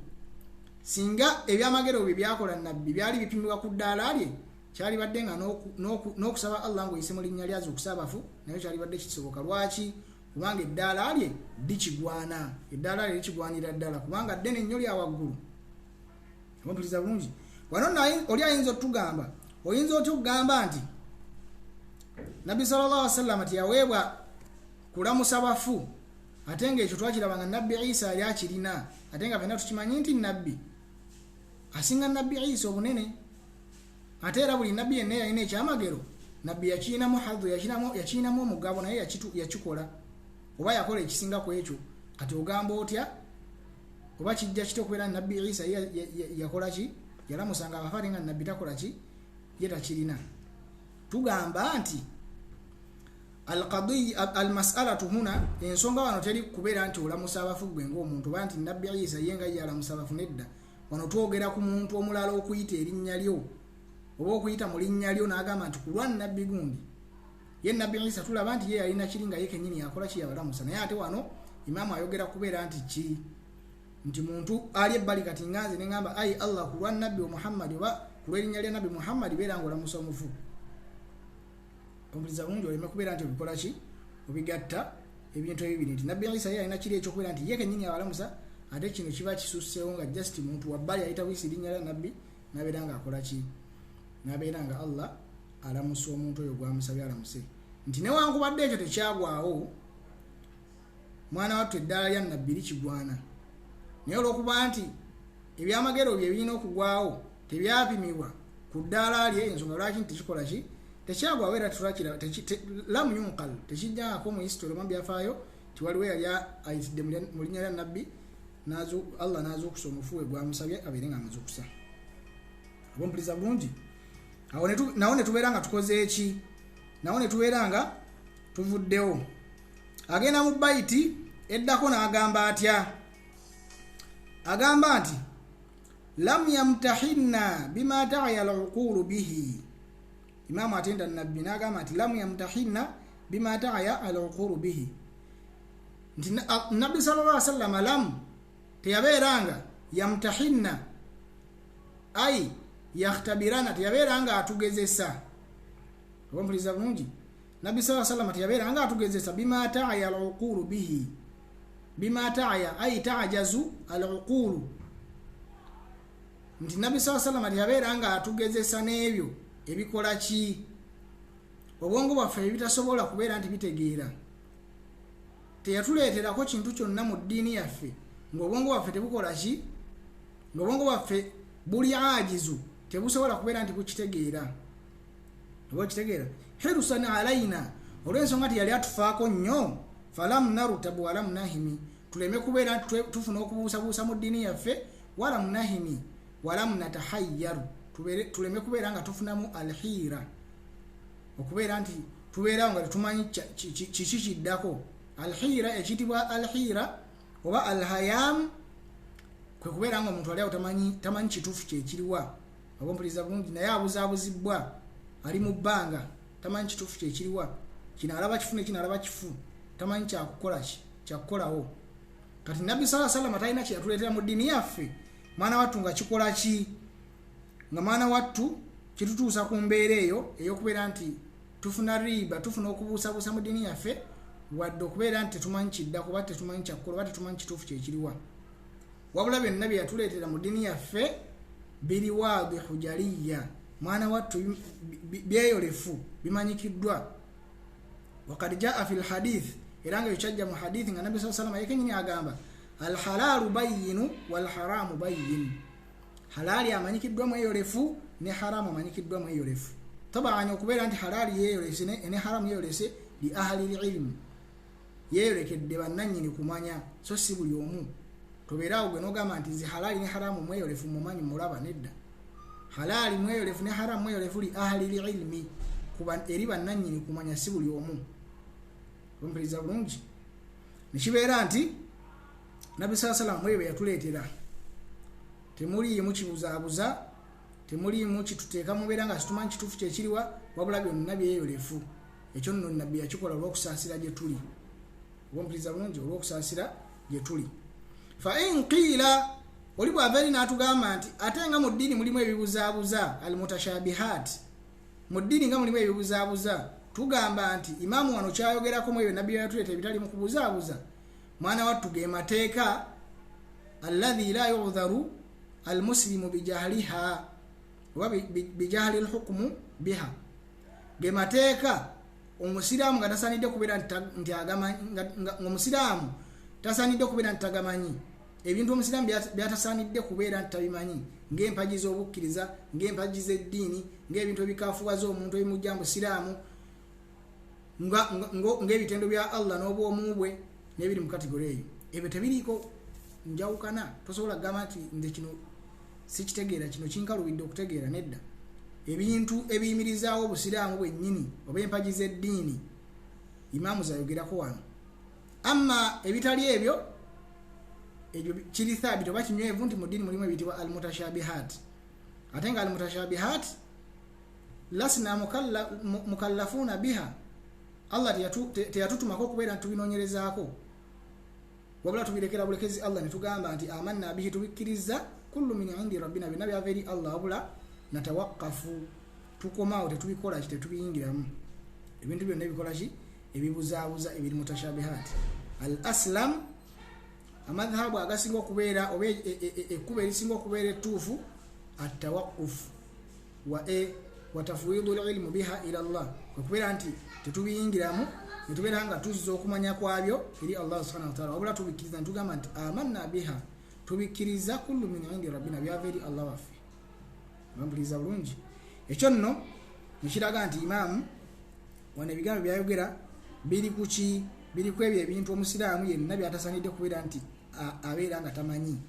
Speaker 1: singa ebyamagero bye byakola Nabbi byali bipimibwa ku ddaala lye, kyalibadde nga n'okusaba Allah ng'oyise mu linnya lye azuukusa abafu nayo kyalibadde kisoboka. Lwaki? Kubanga eddaala lye likigwana, eddaala lye likigwanira ddala, kubanga ddene nnyo lya waggulu. Ompuliriza bulungi? Wano oli ayinza otugamba, oyinza otya okugamba nti Nabbi sallallahu alaihi wasallam tiyaweebwa kulamusa bafu, ate ng'ekyo twakiraba nga Nabbi Isa yali akirina, ate nga ffenna tukimanyi nti Nabbi asinga Nabbi Isa obunene, ate era buli nabbi yenna yalina ekyamagero, Nabbi yakirinamu hadhu, yakirinamu omugabo, naye yakikola oba yakola ekisinga ku ekyo. Kati ogamba otya oba kijja kitya okubeera Nabbi Isa yakola ki? Yalamusanga abafu ate nga Nabbi takola ki? Ye takirina. Tugamba nti almasalatu huna, ensonga wano teri kubeera nti olamusa abafu gwe ng'omuntu, oba nti Nabbi Isa ye nga ye alamusa abafu, nedda. Wano twogera ku muntu omulala okuyita erinnya lyo oba okuyita mu linnya lyo n'agamba nti ku lwa Nabbi gundi. Ye Nabbi Isa tulaba nti ye yalina kiri nga ye kennyini yakola ki? Yabalamusa. Naye ate wano imaamu ayogera kubeera nti ki? Nti muntu ali ebbali kati nga nze ne ŋŋamba ayi Allah ku lwa Nabbi Muhammad oba ku lw'erinnya lya Nabbi Muhammad beera ng'olamusa omufu. Ompuliriza bulungi? Oleme kubeera nti obikola ki? Obigatta ebintu ebibiri, nti Nabbi Isa ye alina kiri ekyokubeera nti ye kennyini abalamusa, ate kino kiba kisusseewo nga just muntu wabbali ayita buyisi erinnya lya Nabbi n'abeera ng'akola ki? N'abeera nga Allah alamusa omuntu oyo gwamusabye alamuse. Nti newankubadde ekyo tekyagwawo, mwana wattu eddaala lya Nabbi likigwana, naye olw'okuba nti ebyamagero bye birina okugwawo tebyapimibwa ku ddaala lye, ensonga lwaki nti tekikola ki? Tekyagwawo, era tulakira lam yunqal, tekijjangako mu history oba byafaayo ti waliwo yali ayitidde mu linnya lya Nabbi Allah n'azuukusa omufu we gwamusabye abeere nga amuzuukusa. Oba mpuliriza bulungi? Awo nawo ne tubeera nga tukoze eki? Nawo ne tubeera nga tuvuddewo. Agenda mu bayiti eddako n'agamba atya? Agamba nti lam yamtahinna bima ta'ya al-uqulu bihi. Imaamu atenda Nabbi n'agamba nti lam yamtahinna bima ta'ya al-uqulu bihi, nti Nabbi sallallahu alaihi wasallam lam teyabeeranga yamtahinna ai yakhtabirana, teyabeeranga atugezesa. Oba mpuliriza bulungi? Nabbi sallallahu alaihi wasallam teyabeeranga atugezesa bima ta'ya al-uqulu bihi, bima ta'ya ai ta'jazu al-uqulu, nti Nabbi sallallahu alaihi wasallam teyabeeranga atugezesa n'ebyo ebikola ki? Obwongo bwaffe ebitasobola kubeera nti bitegeera. Teyatuleeterako kintu kyonna mu ddiini yaffe ng'obwongo bwaffe tebukola ki? Ng'obwongo bwaffe buli ajizu, tebusobola kubeera nti bukitegeera. Oba okitegeera? Hirusan alaina, olw'ensonga nti yali atufaako nnyo, falam narutabu walam nahimi, tuleme kubeera nti tufuna okubuusabuusa mu ddiini yaffe, walam nahimi walam natahayyaru, tuleme kubeera nga tufunamu alhiira, okubeera nti tubeerawo nga tetumanyi kiki kiddako. Alhiira ekiyitibwa alhiira oba alhayam kwe kubeera nga omuntu ali awo tamanyi kituufu kyekiriwa. Oba mpuliriza bulungi? Naye abuzaabuzibwa, ali mu bbanga, tamanyi kituufu kyekiriwa, kino alaba kifu ne kino alaba kifu, tamanyi kyakukola ki kyakukolawo. Kati Nabbi sallallahu alaihi wasallam talina kye yatuleetera mu ddiini yaffe, mwana wattu nga kikola ki? Nga mwana wattu kitutuusa ku mbeera eyo ey'okubeera nti tufuna riba, tufuna okubuusabuusa mu ddiini yaffe, wadde okubeera nti tetumanyi kiddako oba tetumanyi kyakukola oba tetumanyi kituufu kyekiriwa. Wabula byonna bye yatuleetera mu ddiini yaffe biri waadihu jaliya, mwana wattu byeyolefu, bimanyikiddwa. Wakad jaa fi lhadith, era nga ekyo kyajja mu hadithi nga Nabbi sallallahu alaihi wasallam yekennyini agamba alhalaalu bayyinu walharamu bayyin, halaali amanyikiddwa mweyolefu ne haramu amanyikiddwa mweyolefu. Tabaani okubeera nti halaali yeeyolese ne haramu yeeyolese li ahli lilmu, yeeyolekedde bannannyini kumanya, so si buli omu. Tobeeraawo gwe n'ogamba nti nze halaali ne haramu mweyolefu mumanyi mulaba, nedda. Halaali mweyolefu ne haramu mweyolefu li ahli lilmi, eri bannannyini kumanya, si buli omu. Ompuliriza bulungi? Nekibeera nti Nabbi sallallahu alaihi wasallam bwe yatuleetera temuliimu kibuzaabuza, temuliimu kituteeka mubeera nga situmanyi kituufu kyekiriwa, wabula byonna byeyolefu. Ekyo nno Nabbi yakikola olw'okusaasira gye tuli. Oba mpuliriza bulungi? Olw'okusaasira gye tuli. Fa in qiila, oli bw'ava eri n'atugamba nti ate nga mu ddiini mulimu ebibuzaabuza, almutashabihaat, mu ddiini nga mulimu ebibuzaabuza, Tugamba nti imaamu wano kyayogerako mu ebyo nabbi byatuleeta ebitali mu kubuzaabuza, mwana wattu ge mateeka alladhi la yudharu almuslimu bijahliha oba bijahli lhukmu biha, ge mateeka omusiraamu nga tasaanidde kubeera nti omusiraamu tasaanidde kubeera nti tagamanyi. Ebintu omusiraamu byatasaanidde kubeera nti tabimanyi, ng'empagi z'obukkiriza, ng'empagi z'eddiini, ng'ebintu ebikafuwaza omuntu ebimujja mu busiraamu, ng'ebitendo bya Allah n'obwomu bwe n'ebiri mu kategori eyo. Ebyo tebiriiko njawukana. Tosobola kugamba nti nze kino sikitegeera, kino kinkalubidde okutegeera. Nedda, ebintu ebiyimirizaawo obusiraamu bwennyini oba empagi z'eddiini imaamu zayogerako wano. Amma ebitali ebyo, ebyo kiri thabiti oba kinywevu nti mu ddiini mulimu ebiyitibwa almutashabihat, ate nga almutashabihat lasna mukallafuuna biha, Allah teyatutumako okubeera nti tubinoonyerezaako, wabula tubirekera bulekezi Allah ne tugamba nti amanna bihi, tubikkiriza, kullu min indi rabbina, byonna byava eri Allah, wabula natawakafu, tukomaawo, tetubikola ki, tetubiyingiramu. Ebintu byonna ebikola ki, ebibuzaabuza, ebiri mutashabihat. Al aslam, amadhahabu agasinga okubeera oba ekkubo erisinga okubeera ettuufu, atawaquf wa tafwidu lilmu biha ila llah, kwekubeera nti tetubiyingiramu, netubeera nga tuzza okumanya kwabyo eri Allah subhanahu wataala, wabula tubikkiriza netugamba nti amanna biha, tubikkiriza, kullu min indi rabbina, byava eri Allah waffe. Bampuliriza bulungi? Ekyo nno nekiraga nti imaamu wano ebigambo byayogera biri kuki? Biri ku ebyo ebintu omusiraamu yenna byatasaanidde kubeera nti abeera nga tamanyi,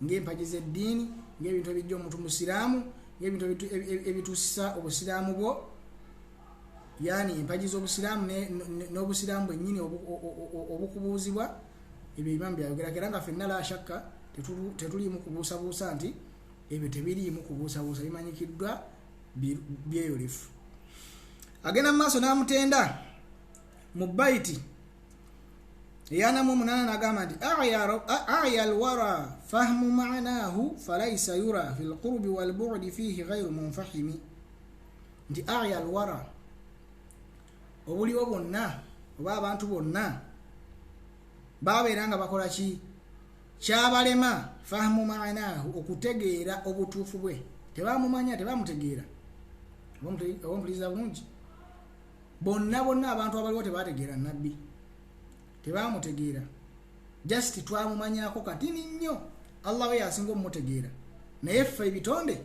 Speaker 1: ng'empagi z'eddiini, ng'ebintu ebijja omuntu musiraamu, ng'ebintu ebituusa obusiraamu bwo, yani empagi z'obusiraamu n'obusiraamu bwennyini obukubuuzibwa. Ebyo imaamu byayogerako, era nga ffenna la shakka tetuliimu kubuusabuusa nti ebyo tebiriimu kubuusabuusa, bimanyikiddwa, byeyolefu. Agenda mu maaso n'amutenda mu bayiti 48, n'agamba nti aya alwara fahmu manahu falaisa yura fi lqurbi walbudi fihi gairu munfahimi, nti aya alwara, obuliwo bwonna oba abantu bonna babeera nga bakola ki, kyabalema fahmu manahu, okutegeera obutuufu bwe, tebamumanya, tebamutegeera. Oba mpuliriza bulungi? Bonna bonna abantu abaliwo tebategeera nabbi, tebamutegeera, just twamumanyako katini nnyo. Allah we yasinga omumutegeera, naye ffe ebitonde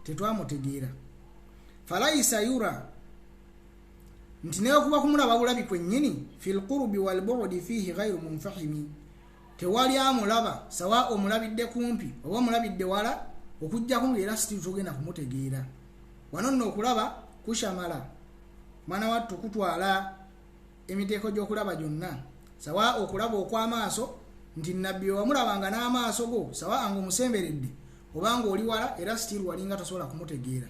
Speaker 1: tetwamutegeera. Falaisa yura, nti naye okuba kumulaba bulabi kwennyini, fi lqurubi walbudi fihi gairu munfahimi, tewali amulaba, sawa omulabidde kumpi oba omulabidde wala, okugjako ngaera still togenda kumutegeera. Wano nno okulaba kushamala, mwana wattu, kutwala emiteeko gy'okulaba gyonna, sawa okulaba okw'amaaso, nti nabbi wamulabanga n'amaaso go, sawa nga omusemberedde obanga oli wala, era still walinga tosobola kumutegeera,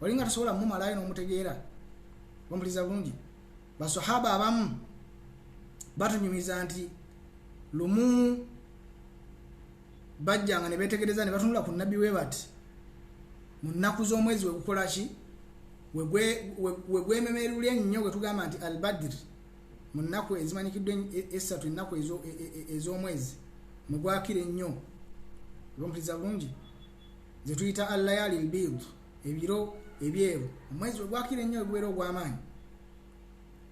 Speaker 1: walinga tosobola mumalayo n'omutegeera. Bampuliriza bulungi? Basahaba abamu batunyumiza nti lumu bajjanga ne betegereza ne batunula ku nabbi we bati mu nnaku z'omwezi wegukola ki, wegwememerula ennyo, gwe tugamba nti Albadiri, mu nnaku ezimanyikiddwa esatu, ennaku ez'omwezi mwegwakira ennyo, bampuliriza bulungi, zetuyita allayali lbid, ebiro ebyeru, omwezi wegwakira ennyo wegubeera ogw'amaanyi.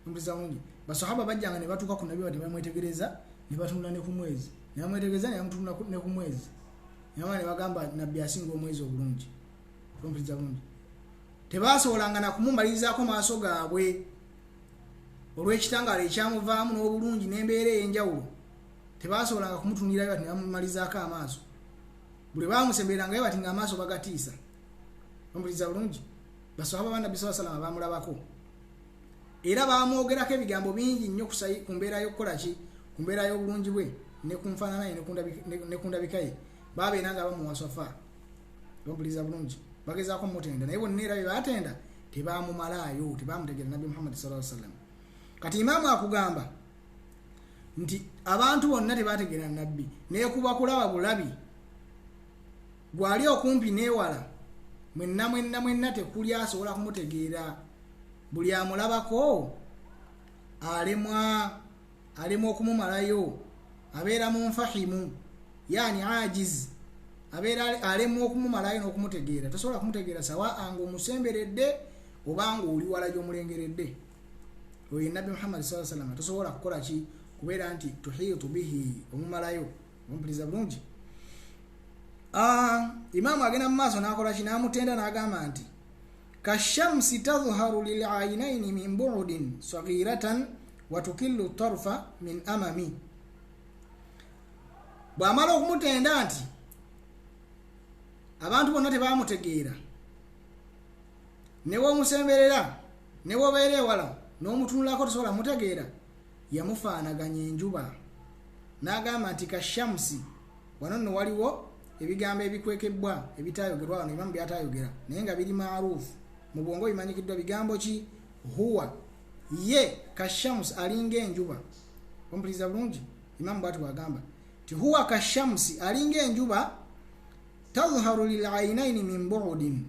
Speaker 1: Bampuliriza bulungi? Basahaba bajjanga ne batuuka ku nabbi bati bamwetegereza ne batunula ne ku mwezi, ne bamwetegereza ne bamutunula ne ku mwezi, nebamala ne bagamba nabbi asinga omwezi obulungi. Bampuliriza bulungi? Tebasobolanga nakumumalirizaako maaso gaabwe olw'ekitangaala ekyamuvaamu n'obulungi n'embeera ey'enjawulo. Tebasobolanga kumutunulirayo bati ne bamumalizaako amaaso. Buli bamusembererangayo bati nga amaaso bagatiisa. Bampuliriza bulungi? Basahaba ba nabbi saa salama bamulabako era bamwogerako ebigambo bingi nnyo ku mbeera y'okukola ki, ku mbeera y'obulungi bwe ne ku nfaanana ye ne ku ndabika ye. Babeera nga bamuwasafa. Bampuliriza bulungi? Bagezaako mutenda, naye bonna era bye batenda tebamumalaayo, tebamutegeera nabbi Muhammadi saa sallam. Kati imaamu akugamba nti abantu bonna tebategeera nabbi, naye kuba kulaba bulabi, gwali okumpi neewala, mwenna mwenna mwenna tekuli asobola kumutegeera. Buli amulabako alemwa okumumalayo, abeera munfahimu, yani ajiz, abeera alemwa okumumalayo n'okumutegeera. Tosobola kumutegeera sawa nga omusemberedde obanga oli wala gy'omulengeredde. Oyo Nabbi Muhammad sallallahu alaihi wasallam tosobola kukola ki kubeera nti tuhiitu bihi, omumalayo. Ompuliriza bulungi? Imaamu agenda mu maaso n'akola ki, n'amutenda n'agamba nti kashamsi tadhharu lil'aynaini min bu'din saghiratan wa tukillu tarfa min amami. Bw'amala okumutenda nti abantu bonna tebamutegeera, ne bw'omusemberera ne bw'obeera ewala n'omutunulako tosobola mutegeera, yamufaanaganya enjuba n'agamba nti kashamsi. Wano nno waliwo ebigambo ebikwekebbwa ebitayogerwa wano, imamu byatayogera naye nga biri maarufu mu bwongo, bimanyikiddwa. Bigambo ki? Huwa, ye kashamsi alinga enjuba. Ompuliriza bulungi? Imamu bwati bwagamba nti huwa kashamsi alinga enjuba, tadhharu lil'aynaini min bu'din.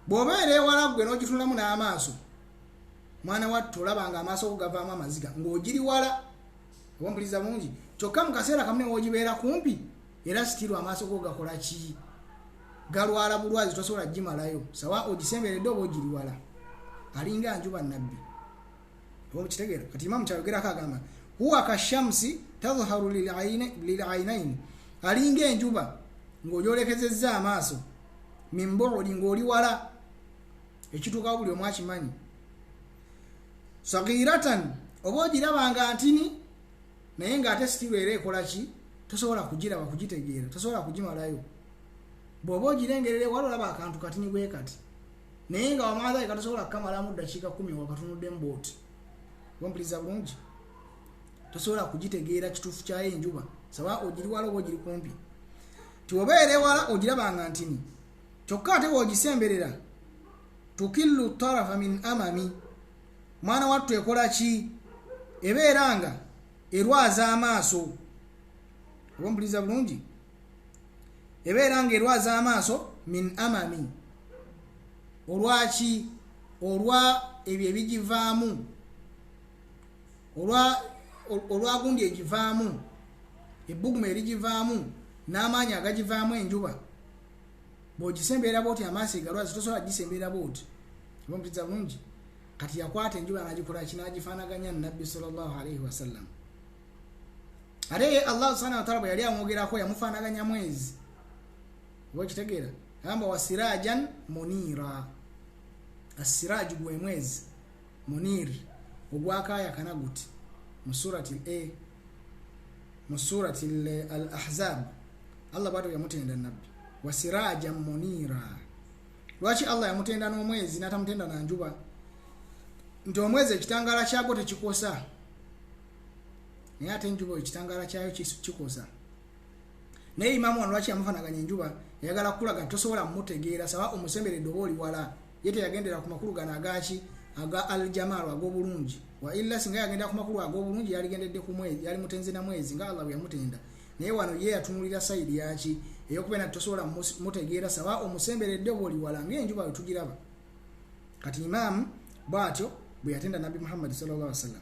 Speaker 1: Bw'obeera ewala ggwe n'ogitunulamu n'amaaso, mwana wattu olaba nga amaaso go gavaamu amaziga ng'ogiri wala. Ompuliriza bulungi? Kyokka mu kaseera kamu ne w'ogibeera kumpi, era sitirwa amaaso go gakola ki? Galwala bulwazi, tosobola gimalayo sawa ogisemberedde oba ogiri wala. Alinga njuba Nabbi. Oba mukitegeera? Kati imamu kyayogerako agamba huwa kashamsi tadhharu lil'aynaini, alinga enjuba ng'ogyolekezezza amaaso, min bu'di, ng'oli wala, ekituukawo buli omu akimanyi. Saghiratan, oba ogirabanga ntini naye ng'ate sitirwa era ekola ki? Tosobola kugiraba, kugitegeera, tosobola kugimalayo. Bw'oba ogirengerera ewala olaba akantu katini bwe kati, naye nga wamaazayi katosobola kukamalamu ddakiika 10 wakatunuddemu bw'oti. Ompuliriza bulungi? Tosobola kugitegeera kituufu kyayo enjuba, sawa ogiri wala oba ogiri kumpi. Ti obeera ewala ogirabanga ntini, kyokka ate bw'ogisemberera tukillu tarafa min amami, mwana wattu ekola ki? Ebeera nga erwaza amaaso. Oba mpuliriza bulungi? Ebeera nga erwaza amaaso min amami. Olwaki? Olwa ebyo ebigivaamu, olwa gundi egivaamu, ebbuguma erigivaamu n'amaanyi agagivaamu enjuba. Bw'ogisemberera bw'oti amaaso egalwaza, tosobola gisemberera bw'oti. Oba mpuliriza bulungi? Kati yakwata enjuba n'agikola ki? N'agifaanaganya Nabbi sallallahu alaihi wasallam. Ate ye Allah subhanahu wa ta'ala bwe yali amwogerako yamufaanaganya mwezi. Oba okitegeera? Agamba wasirajan munira. Assiraaju gwe mwezi, munir ogwakaayakana guti, mu surati a mu surati al-Ahzab. Allah bwatyo yamutenda Nabbi wasirajan munira. Lwaki Allah yamutenda n'omwezi n'atamutenda na njuba? Nti omwezi ekitangaala kyagwo tekikosa, naye ate enjuba ekitangaala kyayo kikosa. Naye imamu wano lwaki yamufaanaganya enjuba? Yayagala kukulaga nti tosobola mumutegeera sawa omusemberedde oba oli wala. Ye teyagendera ku makulu gano agaki? Aga aljamalu, ag'obulungi. Wa illa singa yagendera ku makulu ag'obulungi yaligendedde ku mwezi, yali mutenzi na mwezi nga Allah bwe yamutenda. Naye wano ye yatunulira sayidi yaki? Ey'okubeera nti tosobola mutegeera sawa omusemberedde oba oli wala, ng'enjuba bwe tugiraba. Kati imaamu bw'atyo bwe yatenda Nabbi Muhammad sallallahu alaihi wasallam.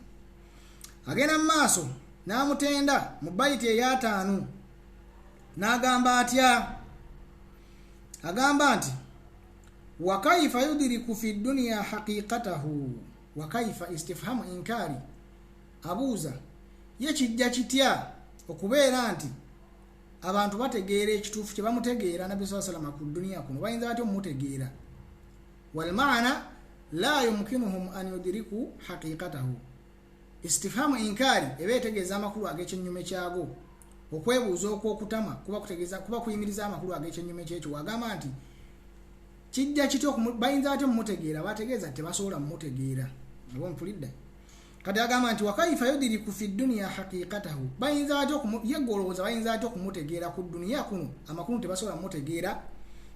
Speaker 1: Agenda mu maaso n'amutenda mu bayiti ey'ataano n'agamba atya? Agamba nti wakaifa yudiriku fi dunya haqiqatahu. Wakaifa istifhamu inkari, abuuza ye kijja kitya okubeera nti abantu bategeera ekituufu kye bamutegeera Nabbi sallallahu alaihi wasallam ku duniya kuno, bayinza batya omumutegeera? Walmaana la yumkinuhum an yudiriku haqiqatahu. Istifhamu inkari eba etegeeza amakulu ag'ekyennyume kyago. Okwebuuza okw'okutama kuba kutegeeza, kuba kuyimiriza amakulu ag'ekyennyume kyekyo. Wagamba nti kijja kitya bayinza batya omumutegeera? Bategeeza tebasobola mumutegeera. Oba mpulidde? Kati agamba nti wakaifa yudiriku fi dunya haqiqatahu, bayinza batya ye golowooza bayinza batya okumutegeera ku duniya kuno? Amakulu tebasobola mumutegeera.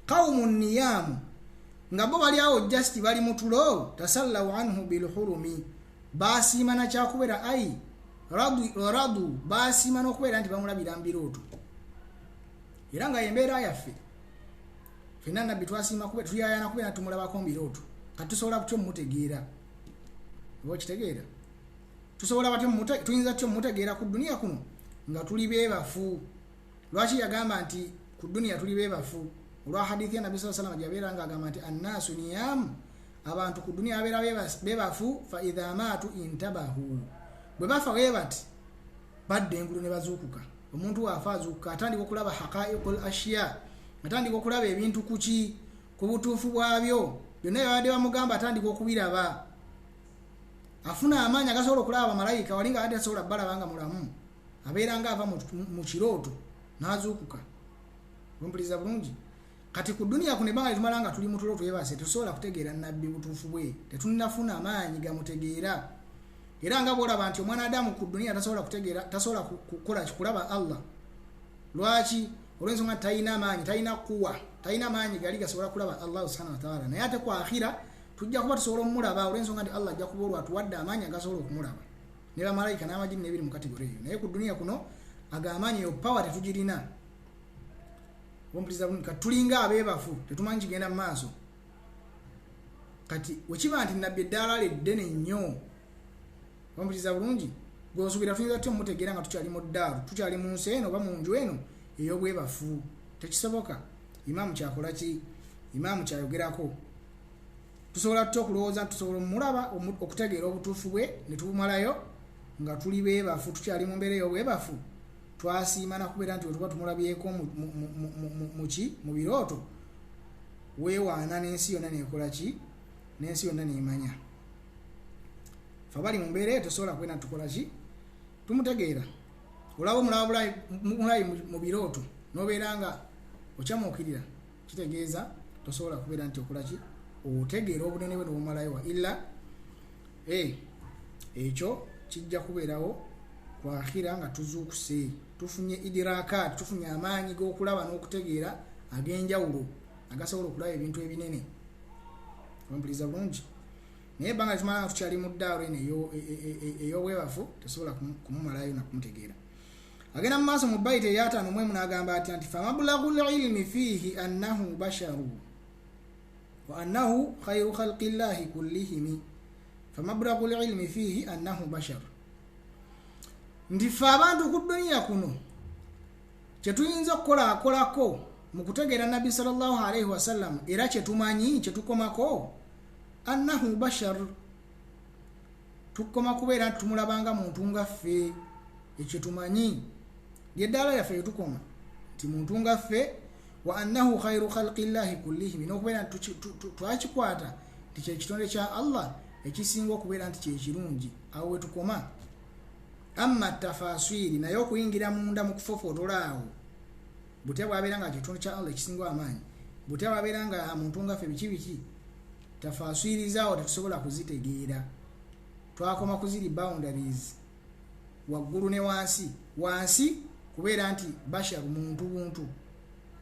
Speaker 1: Qaumun niyamu, nga bo bali awo just bali mu tulo, tasallau anhu bilhurumi, basiima na kyakubeera ai radu, basiima n'okubeera nti bamulabira mu birooto. Era nga embeera yaffe fenna Nabbi twasiima tuyayana kubeera tumulabako mu birooto. Kati tusobola kutya omutegeera? Oba okitegeera, tusobola batya, tuyinza tutya omutegeera ku duniya kuno nga tuli beebafu? Lwaki yagamba nti ku duniya tuli beebafu? Olwa hadithi ya Nabbi sallallahu alaihi wasallam gyabeera nga agamba nti annaasu niyamu, abantu ku duniya babeera beebafu, fa idha maatu intabahu, bwe bafa bwe bati badda engulu ne bazuukuka. Omuntu waafa azuukuka, atandika okulaba haqaiqul ashiya, atandika okulaba ebintu kuki, ku butuufu bwabyo byonna byabadde bamugamba, atandika okubiraba, afuna amaanyi agasobola okulaba bamalayika wali nga abadde tasobola balaba nga mulamu, abeera nga ava mu kirooto n'azuukuka. Ompuliriza bulungi? Kati ku duniya kuno ebbanga lyetumala nga tuli mu tulo twebase, tetusobola kutegeera nabbi butuufu bwe, tetunnafuna amaanyi gamutegeera. Era nga bw'olaba nti omwana Adamu ku duniya tasobola kutegeera, tasobola kukola kulaba Allah. Lwaki? Olw'ensonga talina maanyi, talina kuwa, talina maanyi gali gasobola kulaba Allah subhanahu wa ta'ala. Naye ate ku akhira tujja kuba tusobola omulaba, olw'ensonga nti Allah ajja kuba olwo atuwadde amaanyi agasobola okumulaba, ne bamalayika n'amajini n'ebiri mu kategori eyo. Naye ku duniya kuno ago amaanyi, eyo power tetugirina. Ompuliriza bulungi? Kati tulinga abeebafu, tetumanyi kigenda mu maaso. Kati wekiba nti nabbi eddaala lye ddene nnyo, ompuliriza bulungi, gweosuubira tuyinza tutya omutegeera nga tukyali mu ddaalu, tukyali mu nsi eno oba mu nju eno ey'obwebafu? Tekisoboka. Imaamu kyakola ki? Imaamu kyayogerako, tusobola tutya okulowooza nti tusobola omulaba, okutegeera obutuufu bwe ne tubumalayo nga tuli beebafu, tukyali mu mbeera ey'obwebafu? Twasiima nakubeera nti wetuba tumulabyeko muki, mu birooto, weewaana n'ensi yonna neekola ki, n'ensi yonna neemanya. Fe abali mu mbeera eyo tosobola kubeera nti tukola ki, tumutegeera. Olaba omulaba mulayi mu birooto n'obeera nga okyamuukirira, kitegeeza tosobola kubeera nti okola ki, otegeera obunene bwe n'obumalayo. Wa illa ekyo kijja kubeerawo ku akhira nga tuzuukuse, tufunye idirakaat, tufunye amaanyi g'okulaba n'okutegeera ag'enjawulo agasobola okulaba ebintu ebinene. Ompuliriza bulungi? Naye ebbanga litumala nga tukyali mu ddaalo eno ey'obwebafu, tesobola kumumalayo na kumutegeera. Agenda mu maaso mu bayiti eyataano mwemu n'agamba atya nti famablagu lilmi fiihi annahu basharu wa annahu khairu khalqi llahi kullihimi. Famablagu lilmi fiihi annahu basharu, nti ffe abantu ku duniya kuno kyetuyinza okukolaakolako mu kutegeera nabbi sallallahu alaihi wasallam, era kyetumanyi kyetukomako, annahu bashar, tukoma kubeera nti tumulabanga muntu nga ffe. Ekyo tumanyi, lyeddaala lyaffe lyetukoma nti muntu nga ffe. Wa annahu khairu khalqi llahi kullihim, n'okubeera nti twakikwata nti kyekitonde kya Allah ekisinga okubeera nti kyekirungi, awo wetukoma. Amma tafaswiri, naye okuyingira munda mu kufofootola awo, butya bwabeera nga kitonde kya Allah ekisinga amaanyi, butya bwabeera nga muntu nga ffe, biki biki, tafaswirizaawo tetusobola kuzitegeera. Twakoma kuziri boundaries, waggulu ne wansi. Wansi kubeera nti basharu, muntu buntu,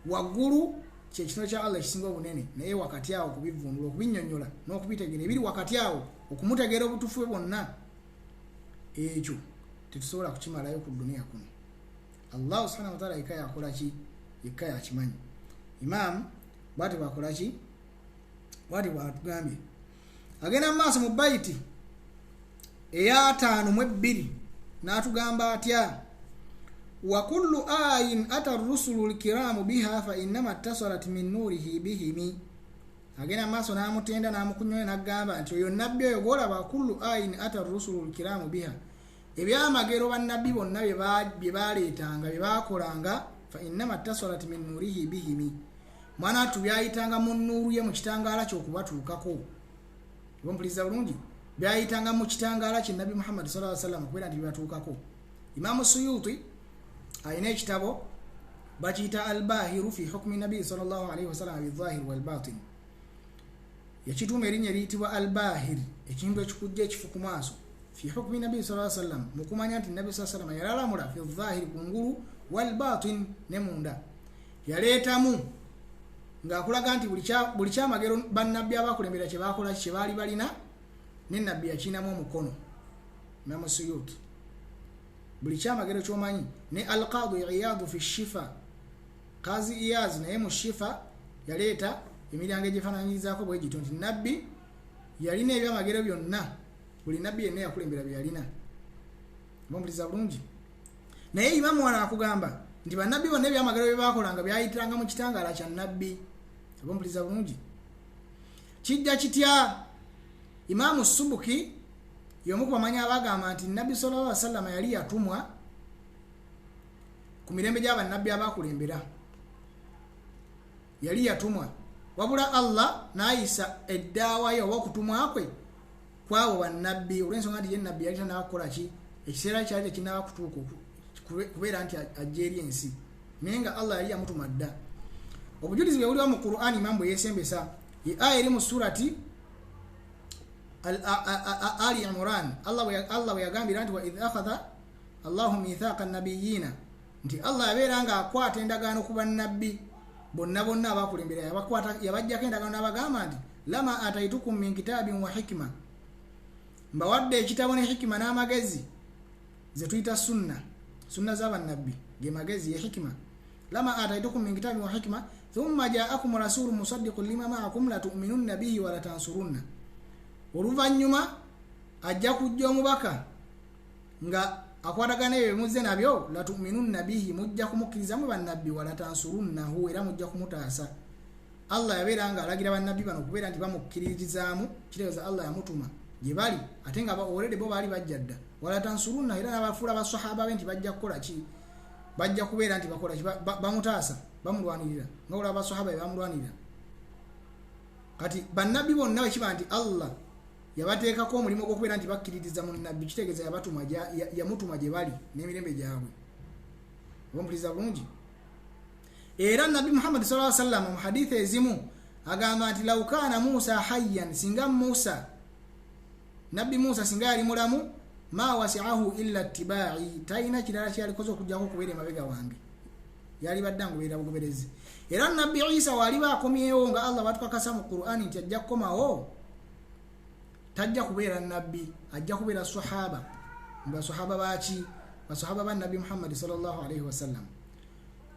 Speaker 1: waggulu kyekitono kya Allah ekisinga obunene. Naye wakati awo okubivundula, okubinnyonnyola n'okubitegeera ebiri wakati awo, okumutegeera obutuufu bwe bwonna, ekyo tetusobola kukimalayo ku duniya kuno. Allah subhanahu wa taala yekka yakola ki, yekka yakimanyi. Imaamu bwati bwakola ki, bwati bwatugambye. Agenda mu maaso mu bayiti eyataano mu ebbiri n'atugamba atya? Wa kullu ayin ata rusulu lkiramu biha fa innama tasalat min nurihi bihimi. Agenda maaso n'amutenda n'amukunyola n'agamba nti oyo nabbi oyo gwolaba, kullu ayin ata rusulu lkiramu biha, ebyamagero bannabbi bonna bye baleetanga, bye baakolanga, fa innama tasalat min nurihi bihimi, mwana attu byayitanga mu nuuru ye, mu kitangaala kyokubatuukako. Oba mpuliriza bulungi? Byayitanga mu kitangaala kye nabbi Muhammadi sallallahu alaihi wasallam okubeera nti bibatuukako. Imaamu Suyuti alina ekitabo bakiyita Albahiru fi hukmi nabii sallallahu alaihi wasallam bidhahir walbatin. Yakituuma erinnya eriyitibwa Albahir, ekintu ekikujja ekifu ku maaso, fi hukmi nabii sallallahu alaihi wasallam, mu kumanya nti nabbi saa sallam yalalamula, fi dhahiri, kungulu, walbatin, ne munda. Yaleetamu ng'akulaga nti buli kyamagero bannabbi abakulembera kye bakola, kye baali balina, ne nabbi yakiinamu omukono. Imamu Suyuti, buli kyamagero kyomanyi, ne Alqadi Iyadu fi Shifa, Kazi Iyaz naye mu Shifa yaleeta emiryango egifaananyirizaako bwe gityo nti nabbi yalina ebyamagero byonna buli nabbi yenna yakulembera bye yalina. Mumbuliza bulungi. Naye imamu wano akugamba nti bannabbi bonna ebyamagero bye baakolanga byayitiranga mu kitangaala kya nabbi. Mumbuliza bulungi. Kijja kitya? Imamu Subuki y'omu ku bamanyi abagamba nti Nabbi sallallahu alaihi wasallam yali yatumwa ku mirembe gy'abannabbi abakulembera. Yali yatumwa, wabula Allah n'ayisa eddaawa ye oba okutumwa kwe kwabo bannabbi, olw'ensonga nti ye nabbi yali tannaba kukola ki, ekiseera kyali tekinnaba kutuuka kubeera nti ajja eri ensi, naye nga Allah yali yamutuma dda. Obujulizi bwe buliwo mu Qur'ani, imamu bwe yeesembesa ye aya eri mu surati Ali Imran, Allah bwe yagambira nti wa idh akhadha Allahu mithaqa nabiyina, nti Allah yabeera nga akwata endagaano ku bannabbi bonna bonna abakulembera, yabajjako endagaano n'abagamba nti lama ataitukum min kitabin wa hikma, mbawadde ekitabo ne hikima n'amagezi ze tuyita sunna, sunna z'abannabbi ge magezi ye hikima. Lama ataitukum min kitabin wa hikma thumma ja'akum rasulun musaddiqun lima ma'akum latu'minunna bihi wa latansurunna. Oluvannyuma ajja kujja omubaka nga akwatagana ebyo muzze nabyo, latu'minunna bihi, mujja kumukkiriza mu bannabbi, wa latansurunnahu, era mujja kumutaasa. Allah yabeera nga alagira bannabbi bano okubeera nti bamukkiririzaamu, kitegeeza Allah yamutuma gye bali, ate nga already bo baali bajja dda. Wala tansurunna, era n'abafuula basahaba be nti bajja kukola ki, bajja kubeera nti bakola ki, bamutaasa, bamulwanirira nga olaba basahaba be bamulwanirira. Kati bannabbi bonna bwe kiba nti Allah yabateekako omulimu gw'okubeera nti bakkiririza mu nabbi, kitegeeza yamutuma gye bali n'emirembe gyabwe. Oba bulungi. Era Nabbi Muhammad sallallahu alaihi wasallam mu hadithi ezimu agamba nti law kana Musa hayyan, singa Musa, Nabbi Musa singa yali mulamu, ma wasi'ahu illa ittiba'i, talina kirala kyalikoze okujjako okubeera emabega wange, yali badde angoberera bugoberezi. Era Nabbi Isa waliba akomyewo nga Allah batukakasa mu Qur'ani nti ajja kukomawo, tajja kubeera nabbi, ajja kubeera sahaba. Basahaba baki? Basahaba ba Nabbi Muhammad sallallahu alaihi wasallam.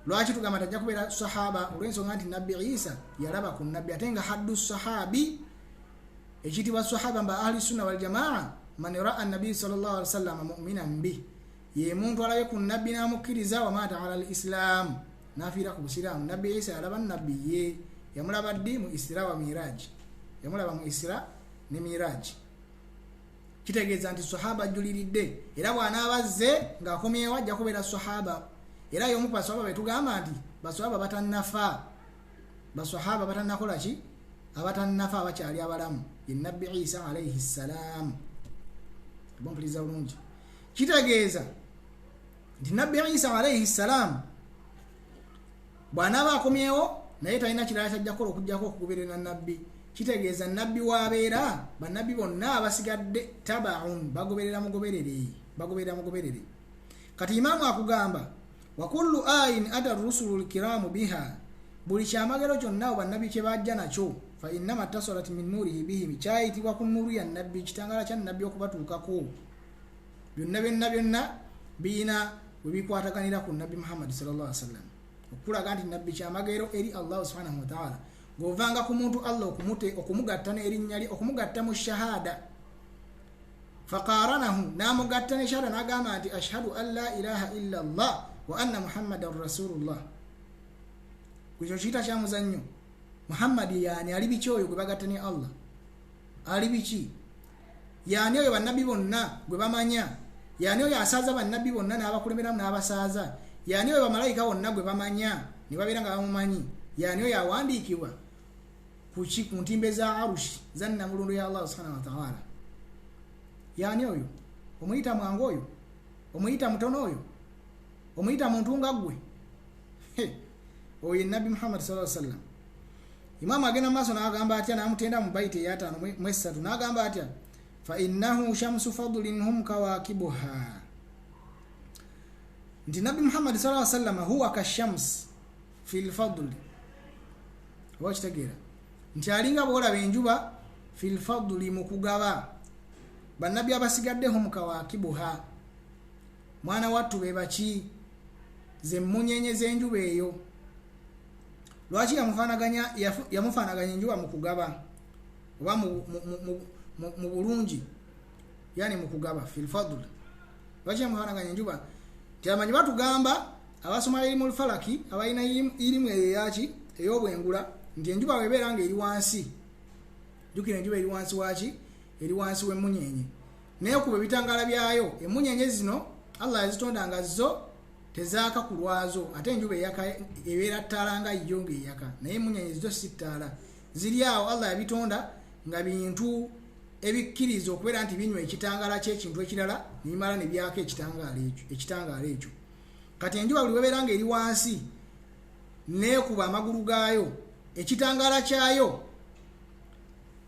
Speaker 1: Lwaki tugamba tajja kubeera sahaba? Olw'ensonga nti Nabbi Isa yalaba ku nabbi, ate nga haddu sahabi, ekiyitibwa sahaba mba ahli sunna wal jamaa, man ra'a nabi sallallahu alaihi wasallam mu'minan bi, ye muntu alabe ku nabbi n'amukkiriza, wa mata ala al-islam, n'afiira ku busiraamu. Nabbi Isa yalaba nabbi ye, yamulaba ddi? Mu Isra wa Miraj, yamulaba mu Isra ne Miraj. Kitegeeza nti sahaba ajjuliridde, era bw'anaaba azze ng'akomyewo ajja kubeera sahaba. Era y'omu ku basahaba be tugamba nti basahaba batannafa, basahaba batannakola ki, abatannafa abakyali abalamu, ye Nabbi Isa alaihi ssalam. Bompuliriza bulungi. Kitegeeza nti Nabbi Isa alaihi ssalam bw'anaaba akomyewo naye talina kirala kyajja kukola okuggyako okugoberera nabbi. Kitegeeza nabbi w'abeera, bannabbi bonna abasigadde tabaun, bagoberera mugoberere, bagoberera mugoberere. Kati imaamu akugamba wa kullu ayin ata rusulu lkiramu biha, buli kyamagero kyonna bannabbi kye bajja nakyo, fa innama tasalat min nurihi bihim, kyayitibwa ku nuru ya nabbi, kitangala kya nabbi okubatuukako. Byonna byonna byonna biyina we bikwataganira ku Nabbi Muhammad sallallahu alaihi wasallam, okulaga nti nabbi kyamagero eri Allah subhanahu wa ta'ala. Ng'ovanga ku muntu Allah okumugatta n'erinnya lye, okumugatta mu shahada, faqaranahu, n'amugatta ne shahada n'agamba nti ashhadu an la ilaha illa Allah wa anna muhammadan rasulullah. Ekyo kiyita kya muzannyo. Muhammad yaani ali biki oyo gwe bagatta ne Allah? Ali biki? Yaani oyo bannabbi bonna gwe bamanya? Yaani oyo asaaza bannabbi bonna n'abakulemberamu n'abasaaza? Yaani oyo bamalayika bonna gwe bamanya ne babeera nga bamumanyi? Yaani oyo awandiikibwa kuki ku ntimbe za arushi za nnamulundu ya Allah subhanahu wa ta'ala? Yaani oyo omuyita mwangu oyo, omuyita mutono oyo, omuyita muntu nga ggwe? Oyo Nabbi Muhammad sallallahu alaihi wasallam. Imaamu agenda maaso n'agamba atya, n'amutenda mu bayiti ey'ataano mu esatu, n'agamba atya, fa innahu shamsu fadlin hum kawakibuha, nti Nabbi Muhammad sallallahu alaihi wasallam huwa kashams fil fadli. Oba kitegeera nti alinga bw'olaba enjuba fil fadli, mu kugaba. Bannabbi abasigadde hum kawakibuha, mwana wattu be baki? Ze mmunyenye z'enjuba eyo. Lwaki yamufaanaganya enjuba mu kugaba? Oba mu bulungi, yani mu kugaba, fil fadl. Lwaki yamufaanaganya enjuba? Nti amanyi batugamba abasoma irimu falaki, abalina irimu eyaki ey'obwengula, nti enjuba bw'ebeera ng'eri wansi, jjukira enjuba eri wansi waki? Eri wansi w'emmunyenye, naye kuba ebitangaala byayo, emmunyenye zino Allah yazitonda nga zo tezaaka ku lwazo, ate enjuba eyaka ebeera ttaala nga yo ng'eyaka, naye emmunyenye zo si ttaala, ziri awo. Allah yabitonda nga bintu ebikkiriza okubeera nti binywa ekitangaala ky'ekintu ekirala ne bimala ne byaka ekitangaala ekyo. Kati enjuba buli webeera ng'eri wansi neekuba amagulu gaayo, ekitangaala kyayo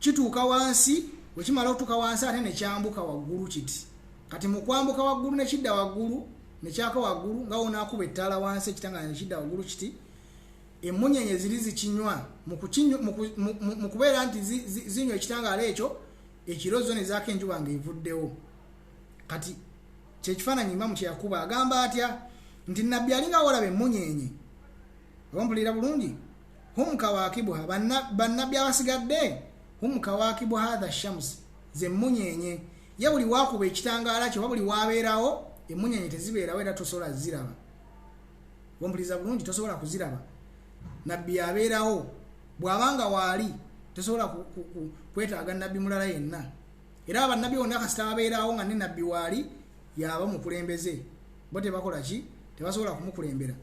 Speaker 1: kituuka wansi, bwe kimala okutuuka wansi ate ne kyambuka waggulu kiti. Kati mu kwambuka waggulu ne kidda waggulu ne kyaka waggulu, nga wonaakuba ettaala wansi ekitangaala ne kidda waggulu kiti, emmunyenye ziri zikinywa mu kubeera nti zinywa ekitangaala ekyo, ekiro zo ne zaaka enjuba ng'evuddewo. Kati kyekifaananyi imamu kye yakuba, agamba atya nti nabbi alinga wolaba emmunyenye, oba mpulira bulungi, hum kawakibuha, bannabbi abasigadde hum kawakibu hatha shams, ze mmunyenye. Ye buli wakuba ekitangaala kye oba buli wabeerawo, emmunyenye tezibeerawo era tosobola ziraba. Ompuliriza bulungi, tosobola kuziraba. Nabbi abeerawo, bw'abanga waali tosobola kwetaaga nabbi mulala yenna. Era abannabbi bonna kasita babeerawo nga ne nabbi waali, yaba mukulembeze, bo tebakola ki? Tebasobola kumukulembera.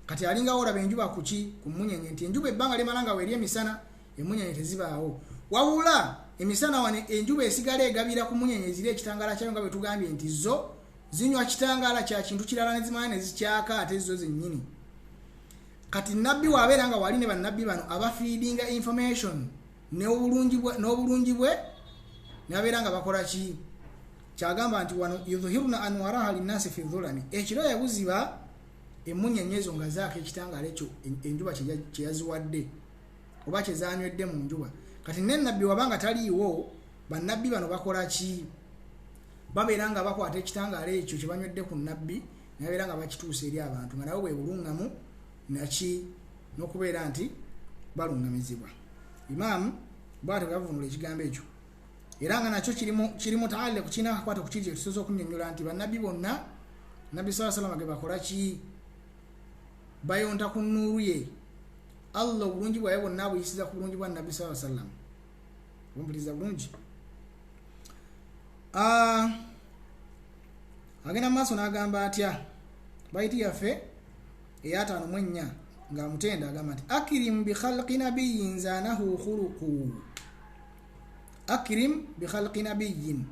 Speaker 1: Kati alinga olaba enjuba kuki? Ku mmunyenye, nti enjuba ebbanga limala nga weeri emisana, emmunyenye tezibaawo. Wabula emisana wano enjuba esigala egabira ku mmunyenye ziri ekitangaala kyayo, nga bwe tugambye nti zo zinywa kitangaala kya kintu kirala ne zimala ne zikyaka ate zo zennyini. Kati nabbi waabeera nga wali ne bannabbi bano abafiidinga information n'obulungi bwe, ne babeera nga bakola ki? Kyagamba nti wano yudhhiruna anwaraha linnasi fi dhulami, ekiro yabuziba emmunyenye ezo nga zaaka ekitangaala ekyo enjuba kye yaziwadde oba kye zanywedde mu njuba. Kati ne nabbi wabanga taliiwo, bannabbi bano bakola ki? Babeera nga bakwata ekitangaala ekyo kye banywedde ku nabbi ne babeera nga bakituusa eri abantu, nga nabo bwe bulungamu naki n'okubeera nti balungamizibwa. Imaamu bw'atyo bwe yavvuunula ekigambo ekyo, era nga nakyo kiri mutaalliq, kirina akakwate ku kiri kye tusoose okunnyonnyola nti bannabbi bonna nabbi sallallahu alaihi wasallam ge bakola ki? Bayonta ku nnuuru ye. Allah obulungi bwaye bwonna abuyisiza ku bulungi bwa nabbi sallallahu alaihi wasallam. Ompuliriza bulungi? Agenda mu maaso n'agamba atya? Bayiti yaffe ey'ataano mu ennya ng'amutenda agamba nti akrim bi khalqi nabiyyin zaanahu khuluqu. Akrim bi khalqi nabiyyin,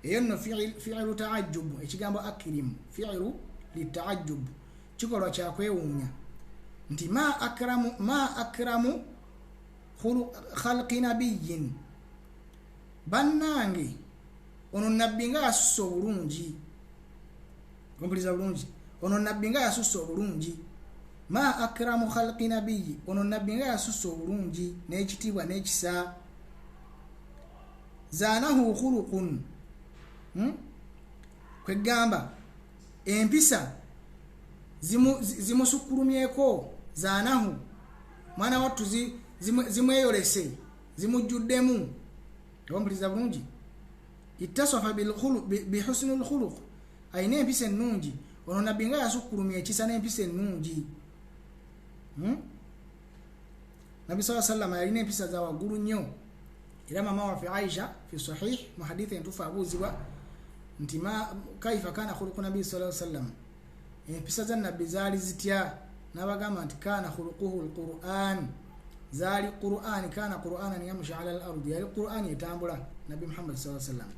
Speaker 1: eyo nno fi'ilu ta'ajjub. Ekigambo akrim fi'ilu litaajjub, kikolwa kya kwewuunya nti ma akramu khalqi nabiyyin, bannange ono nabbi nga yasusse obulungi. Ompuliriza bulungi? Ono nabbi nga yasusse obulungi. Ma akramu khalqi nabiyyi, ono nabbi nga yasusse obulungi n'ekitiibwa n'ekisa. Zaanahu khuluqun, kwegamba empisa zimusukkulumyeko. Zaanahu mwana wattu zimweyolese, zimujjuddemu. Ompuliriza bulungi? Ittasafa bihusnul khuluq, ayina empisa ennungi. Ono nabbi nga yasukkulumya ekisa n'empisa ennungi. Nabbi sallallahu alaihi wasallam yalina empisa za waggulu nnyo. Era mama waffe Aisha fi sahih mu hadithi entuufu abuuzibwa nti kaifa kana khuluqu nabbi sallallahu alaihi wasallam, empisa za nabbi zaali zitya? N'abagamba nti kana khuluquhu alquran, zaali Qur'an, kana Qur'anan yamshi ala al-ardi, yali Qur'an etambula. Nabbi Muhammad sallallahu alaihi wasallam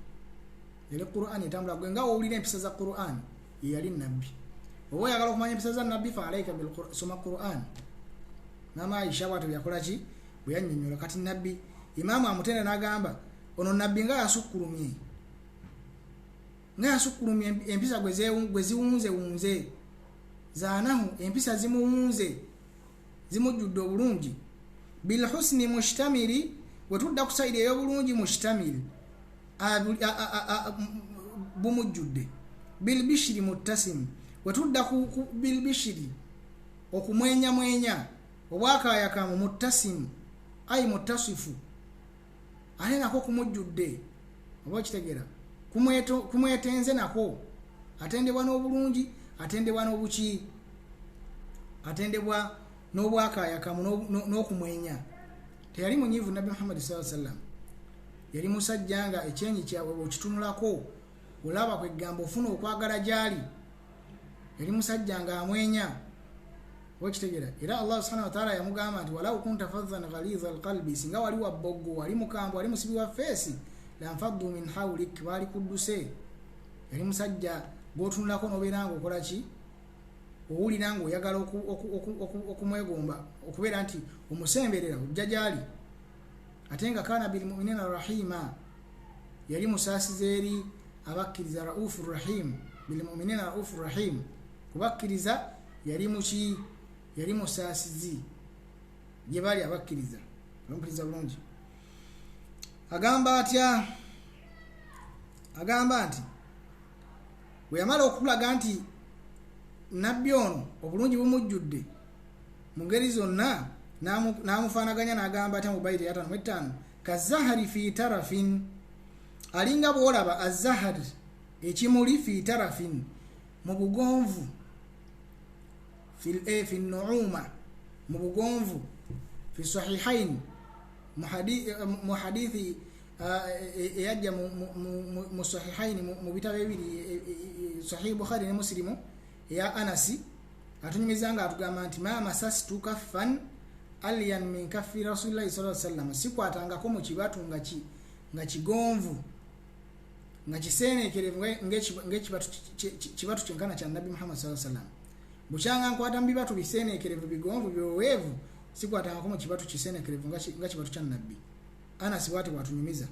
Speaker 1: yali Qur'an etambula. Gwe nga owulira empisa za Qur'an, ye yali nabbi. Oba oyagala okumanya empisa za nabbi, fa alaika bil soma Qur'an. Mama Aisha bw'atyo yakola ki? Bwe yannyonnyola. Kati nabbi imaamu amutenda n'agamba ono nabbi nga yasukkulumye, nga yasukkulumye empisa gwe ziwunzewunze. Zaanahu, empisa zimuwunze, zimujjudde obulungi. Bilhusni mushtamiri, bwe tudda ku sayidi ey'obulungi, mushtamiri bumujjudde. Bilbishiri muttasimu, bwe tudda ku bilbishiri, okumwenyamwenya obwakaayakamu, muttasimu ai muttasifu, Ate nako kumujjudde, oba okitegeera, kumwetenze nako, atendebwa n'obulungi, atendebwa n'obuki, atendebwa n'obwakayakamu n'okumwenya. Teyali munyiivu Nabbi Muhammad sallallahu alaihi wasallam. Yali musajja nga ekyenyi kyabwe bw'okitunulako olaba kwegamba ofuna okwagala gy'ali. Yali musajja nga amwenya, oba okitegeera. Era Allah subhanahu wa ta'ala yamugamba nti walau kunta fadhan ghaliza alqalbi, singa wali wa bboggo, wali mukambwe, wali musibi wa feesi, lanfaddu min hawlik, baali kudduse. Yali musajja gw'otunulako n'obeera nga okola ki, owulira ng'oyagala okumwegomba, okubeera nti omusemberera ojja gy'ali. Ate nga kana bil mu'minina rahima, yali musaasizi eri abakkiriza, raufu rahim, bil mu'minina raufu rahim, kubakkiriza yali muki, yali musaasizi gye bali abakkiriza. Ompuliriza bulungi. Agamba atya? Agamba nti bwe yamala okulaga nti nabbi ono obulungi bumujjudde mu ngeri zonna, n'amufaanaganya n'agamba atya mu bayiti ya 55, kazahari fi tarafin, alinga bw'olaba azahari ekimuli, fi tarafin, mu bugonvu, fi nuuma, mu bugonvu, fi sahihain, mu hadithi eyajja mu sahihain, mu bitabo ebiri, Sahih Bukhari ne Muslimu, eya Anasi, atunyumiza nga atugamba nti ma masastu kaffan alyan min kaffi rasulillahi sallallahu alaihi wasallam, sikwatangako mu kibatu nga kigonvu, nga kiseeneekerevu ng'ekibatu kyenkana kya Nabbi Muhammad sallallahu alaihi wasallam. Bukyanga nkwata mu bibatu biseeneekerevu bigonvu biweweevu, sikwatangako mu kibatu kiseeneekerevu nga kibatu kya Nabbi. Anasi bw'ati bw'atunyumiza.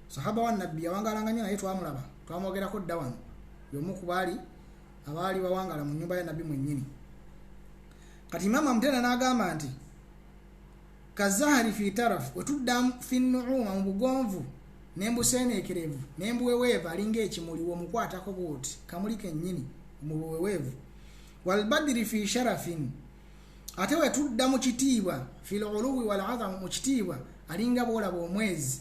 Speaker 1: Sahaba wa Nabbi yawangalanga nnyo, naye twamulaba, twamwogerako dda wano, y'omu ku baali abaali bawangala mu nnyumba ya Nabbi mwennyini. Kati Imamu Mutena n'agamba nti kazahari fi taraf, wetudda fi nuuma, mu bugonvu n'embuseeneekerevu n'embuweweevu, alinga ekimuli w'omukwatako bw'oti, kamuli kennyini mu buweweevu. Walbadiri fi sharafin, ate wetudda mu kitiibwa, fil uluwi wal azam, mu kitiibwa alinga bw'olaba omwezi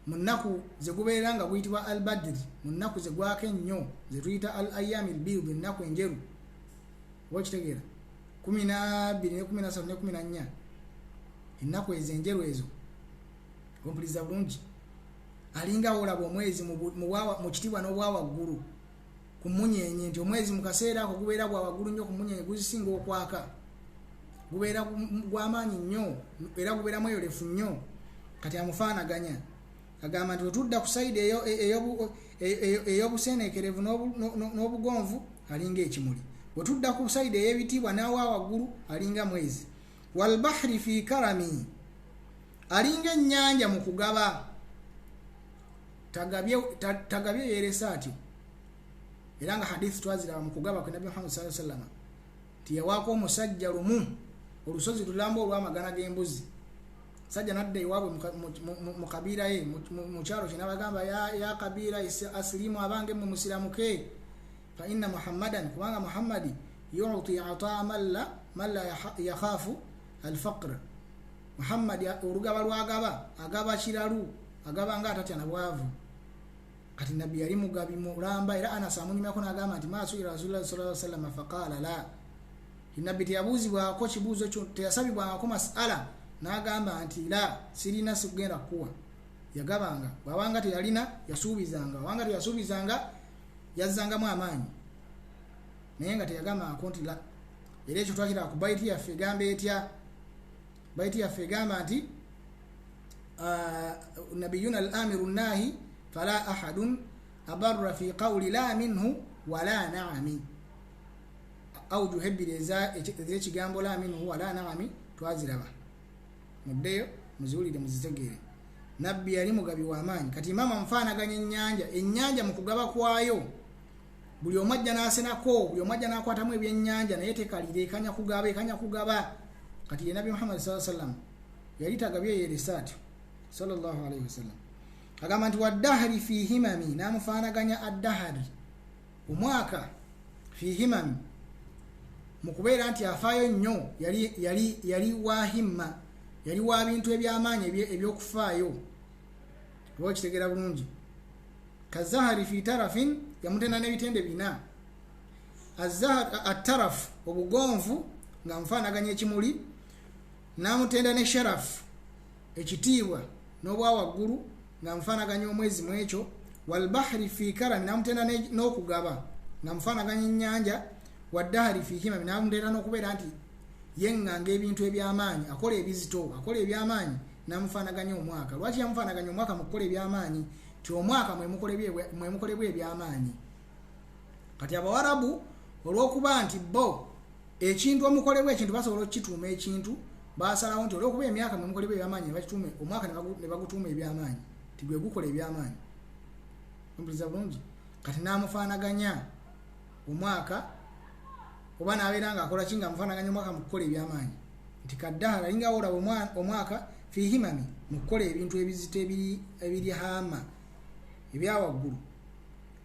Speaker 1: mu nnaku ze gubeera nga guyitibwa albadiri, mu nnaku ze gwaka ennyo ze tuyita al ayami albiid, ennaku enjeru, oba okitegeera, 12 ne 13 ne 14, ennaku ezo enjeru ezo, ompuliriza bulungi, alinga olaba omwezi mu kitiibwa n'obwawaggulu ku munyenye, nti omwezi mu kaseera ako gubeera gwa waggulu nnyo ku munyenye, guzisinga okwaka, gubeera gw'amaanyi nnyo era gubeera mweyolefu nnyo. Kati amufaanaganya agamba nti wetudda ku sayidi ey'obuseeneekerevu n'obugonvu alinga ekimuli, wetudda ku sayidi ey'ebitiibwa n'awa waggulu alinga mwezi. Walbahri fi karami, alinga ennyanja mu kugaba, tagabye yeeresa atyo. Era nga hadithi twaziraba mu kugaba kwe Nabbi Muhammad sallallahu alaihi wasallam, nti yawaako omusajja lumu olusozi lulamba olw'amagana g'embuzi. Sajja nadda ewaabwe mu kabiira ye, mu kyalo kye, n'abagamba ya kabiira asilimu, abange mmwe musiramuke, fa inna Muhammadan, kubanga Muhammadi yuti ataa man la yakhafu alfaqr, Muhammadi olugaba lwagaba agaba kiralu, agaba nga atatya na bwavu. Kati Nabbi yali mugabi mulamba, era Anasi amunyumyako n'agamba nti ma suila Rasulillahi sallallahu alaihi wasallam faqala la, Nabbi teyabuuzibwako kibuuzo kyo, teyasabibwangako mas'ala n'agamba nti la, sirina, sikugenda kukuwa. Yagabanga, bw'abanga teyalina yasuubizanga, bw'abanga teyasuubizanga yazzangamu amaanyi, naye nga teyagambangako nti la. Era ekyo twakiraba ku bayiti yaffe egamba etya? Bayiti yaffe egamba nti nabiyuna al-amiru nnahi fala ahadun abarra fi qawli la minhu wala naami, aujuha ebbiri ez'ekigambo la minhu wala naami twaziraba, muddeyo muziwulire muzitegeere. Nabbi yali mugabi w'amaanyi. Kati Imamu amufaanaganya ennyanja, ennyanja mu kugaba kwayo buli omu ajja n'asenako, buli omu ajja n'akwatamu ebyennyanja, naye tekalira, ekanya kugaba, ekanya kugaba. Kati ye Nabbi Muhammad sallallahu alaihi wasallam yali tagabye yeeresa atyo sallallahu alaihi wasallam. Agamba nti waddahari fi himami, n'amufaanaganya addahari, omwaka, fi himami, mu kubeera nti afaayo nnyo, yali wa himma, Yali wa bintu ebyamaanyi ebyokufaayo. Oba okitegeera bulungi. Kazahari fi tarafin, yamutenda n'ebitende bina. Ataraf, obugonvu nga mufaanaganya ekimuli, n'amutenda ne sharaf, ekitiibwa n'obwa waggulu nga mufaanaganya omwezi mu ekyo. Walbahri fi karami, n'amutenda n'okugaba nga mufaanaganya ennyanja. Waddahari fi himami, n'amutenda n'okubeera nti yeŋŋanga ebintu ebyamaanyi, akola ebizito, akola ebyamaanyi, n'amufaanaganya omwaka. Lwaki yamufaanaganya omwaka mu kukola ebyamaanyi? Ti omwaka mwe mukolebwa ebyamaanyi. Kati Abawarabu olw'okuba nti bo ekintu omukolebwa ekintu basobola okukituuma ekintu, basalawo nti olw'okuba emyaka mwe mukolebwa ebyamaanyi ne bakituume omwaka, ne bagutuuma ebyamaanyi, ti gwe gukola ebyamaanyi. Mpuliriza bulungi. Kati n'amufaanaganya omwaka, oba n'abeera ng'akola ki, ng'amufaanaganya omwaka mu kukola ebyamaanyi. Nti kaddahara alinga olaba omwaka fi himami, mu kukola ebintu ebizito ebiri hama ebyawaggulu.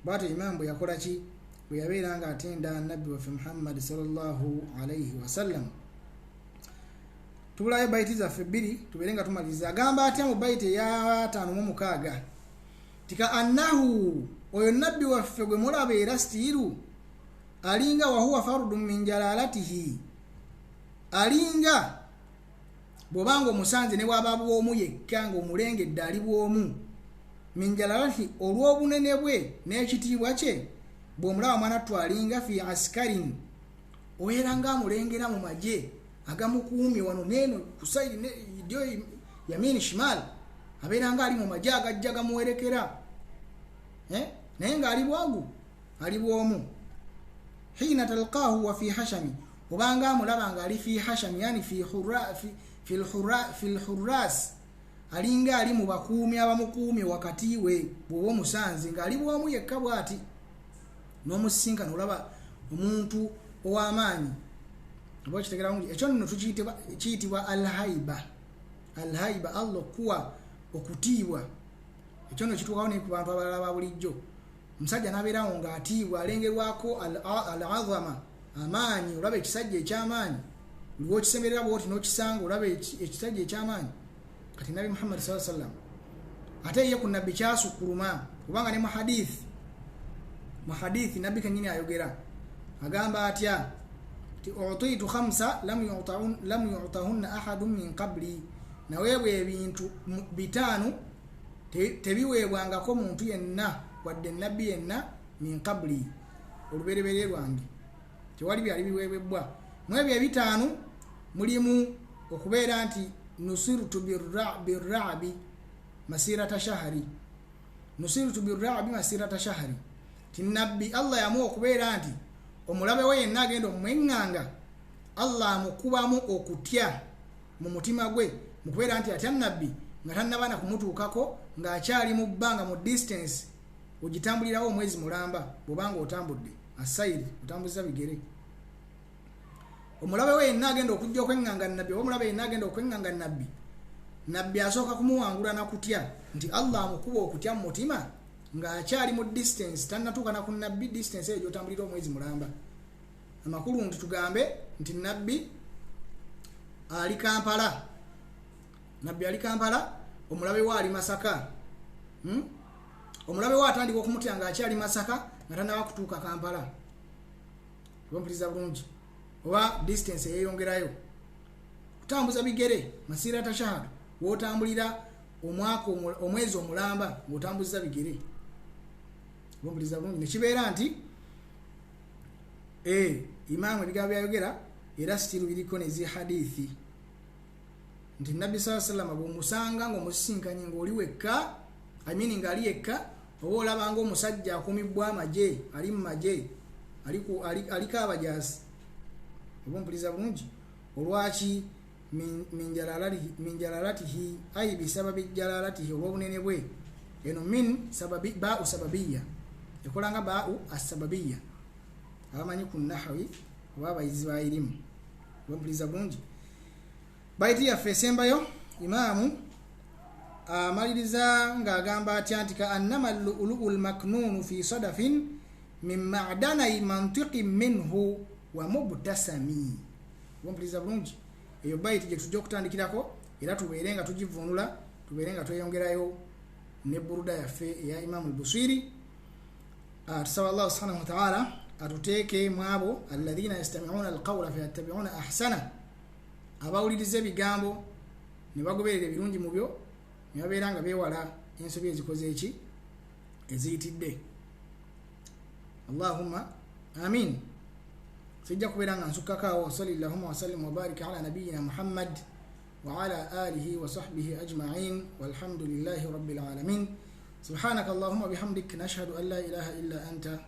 Speaker 1: Bw'atyo imaamu bwe yakola ki, bwe yabeera ng'atenda nabbi waffe Muhammad sallallahu alaihi wasallam. Tubulayo bayiti zaffe bbiri tubeere nga tumaliriza. Agamba atya mu bayiti eya 56? Tika annahu, oyo nabbi waffe gwe mulaba era sitiiru, alinga wahuwa farudun min jalalatihi, alinga bw'obanga omusanze ne bw'aba bw'omu yekka ng'omulengedde ali bw'omu, min jalalatihi, olw'obunene bwe n'ekitiibwa kye, bw'omulaba mwana ttu alinga fi askarin, obeera ng'amulengera mu magye agamukuumye wano neeno kusaidi dyo yamini shimal, abeera ng'ali mu magye agajja gamuwerekera, naye ng'ali bwagu, ali bw'omu. Hina talqahu wa fi hashami, obanga amulaba ng'ali fi hashami, yani fi hurras, alinga ali mu bakuumi abamukuumye wakati we. Bw'oba omusanze ng'ali bw'omu yekka bw'ati, n'omusisinkana olaba omuntu ow'amaanyi. Oba okitegeera bulungi. Ekyo nno kiyitibwa alhaiba. Alhaiba, Allah okuwa okutiibwa. Ekyo nno kituukawo ne ku bantu abalala ba bulijjo. Omusajja n'abeerawo ng'atiibwa, alengerwako al-azama, amaanyi. Olaba ekisajja eky'amaanyi, lw'okisemberera bw'oti n'okisanga, olaba ekisajja eky'amaanyi. Kati Nabbi Muhammad sallallahu alaihi wasallam ate ye ku nabbi kyasukkuluma, kubanga ne mu hadithi nabbi kennyini ayogera, agamba atya ti utiitu khamsa lam yu'tahunna ahadun min qabli, naweebwa ebintu bitaano tebiweebwangako muntu yenna wadde nabbi yenna min qabli, olubereberye lwange, tewali byali biweebwebbwa. Mu ebyo ebitaano mulimu okubeera nti nusirtu birrabi masirata shahri, nusirtu birrabi masirata shahri, ti nabbi Allah yamuwa okubeera nti omulabe we yenna agenda omweŋŋanga, Allah amukubamu okutya mu mutima gwe, mu kubeera nti atya nabbi nga tannaba na kumutuukako, ng'akyali mu bbanga, mu distance ogitambulirawo omwezi mulamba, bw'obanga otambudde asayiri otambuza bigere. Omulabe we yenna agenda okujja okweŋŋanga nabbi, oba omulabe yenna agenda okweŋŋanga nabbi, nabbi asooka kumuwangula na kutya nti Allah amukuba okutya mu mutima ng'akyali mu distance, tannatuuka na ku nabbi, distance eyo gy'otambulira omwezi mulamba. Amakulu nti tugambe nti nabbi ali Kampala, nabbi ali Kampala, omulabe we ali Masaka. Omulabe we atandika okumutya ng'akyali Masaka nga tannaba kutuuka Kampala. Oba mpuliriza bulungi, oba distance eyeyongerayo kutambuza bigere, masirata shahada, w'otambulira omwaka omwezi omulamba ng'otambuza bigere. Oba mpuliriza bulungi. Nekibeera nti imaamu ebigambo byayogera era sitiru biriko nezi hadithi nti nabbi sallallahu alaihi wasallam bw'omusanga ng'omusisinkanye ng'oli wekka, I mean ng'ali yekka, oba olaba ng'omusajja akumibbwa amagye, ali mu magye, aliko abajaasi. Oba mpuliriza bulungi. Olwaki min jalalatihi, ayi bisababi jalalatihi, olw'obunene bwe. Eno min sababi, ba'u sababiyya, ekola nga ba'u asababiyya. Abamanyi ku nahwi oba abayizi ba irimu. Oba mpuliriza bulungi. Baiti yaffe esembayo, imaamu amaliriza ng'agamba atya nti ka annama lu'lu'u lmaknunu fi sadafin min ma'danai mantiqin minhu wa mubtasami. Oba mpuliriza bulungi. Eyo baiti gye tujja okutandikirako Era tubeere nga tugivvuunula, tubeere nga tweyongerayo ne buruda yaffe eya Imamu Albuswiri. Tusaba Allah subhanahu wataala atuteeke mu abo alladhina yastamiuna alqawla fayattabiuna ahsana, abawuliriza ebigambo ne bagoberera ebirungi mu byo, ne babeera nga beewala ensobi ezikoze eki eziyitidde. Allahumma amin. Sijja kubeera nga nsukkako awo. Wasali llahuma wasallim wabarika ala nabiyina Muhammad wa ala alihi wa sahbihi ajmain, walhamdulillahi rabbil alamin. Subhanaka allahumma bihamdik, nashhadu an la ilaha illa anta,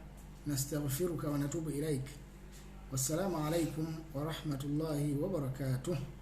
Speaker 1: nastaghfiruka wa natubu ilaik. Wassalamu alaikum wa rahmatullahi wa barakatuh.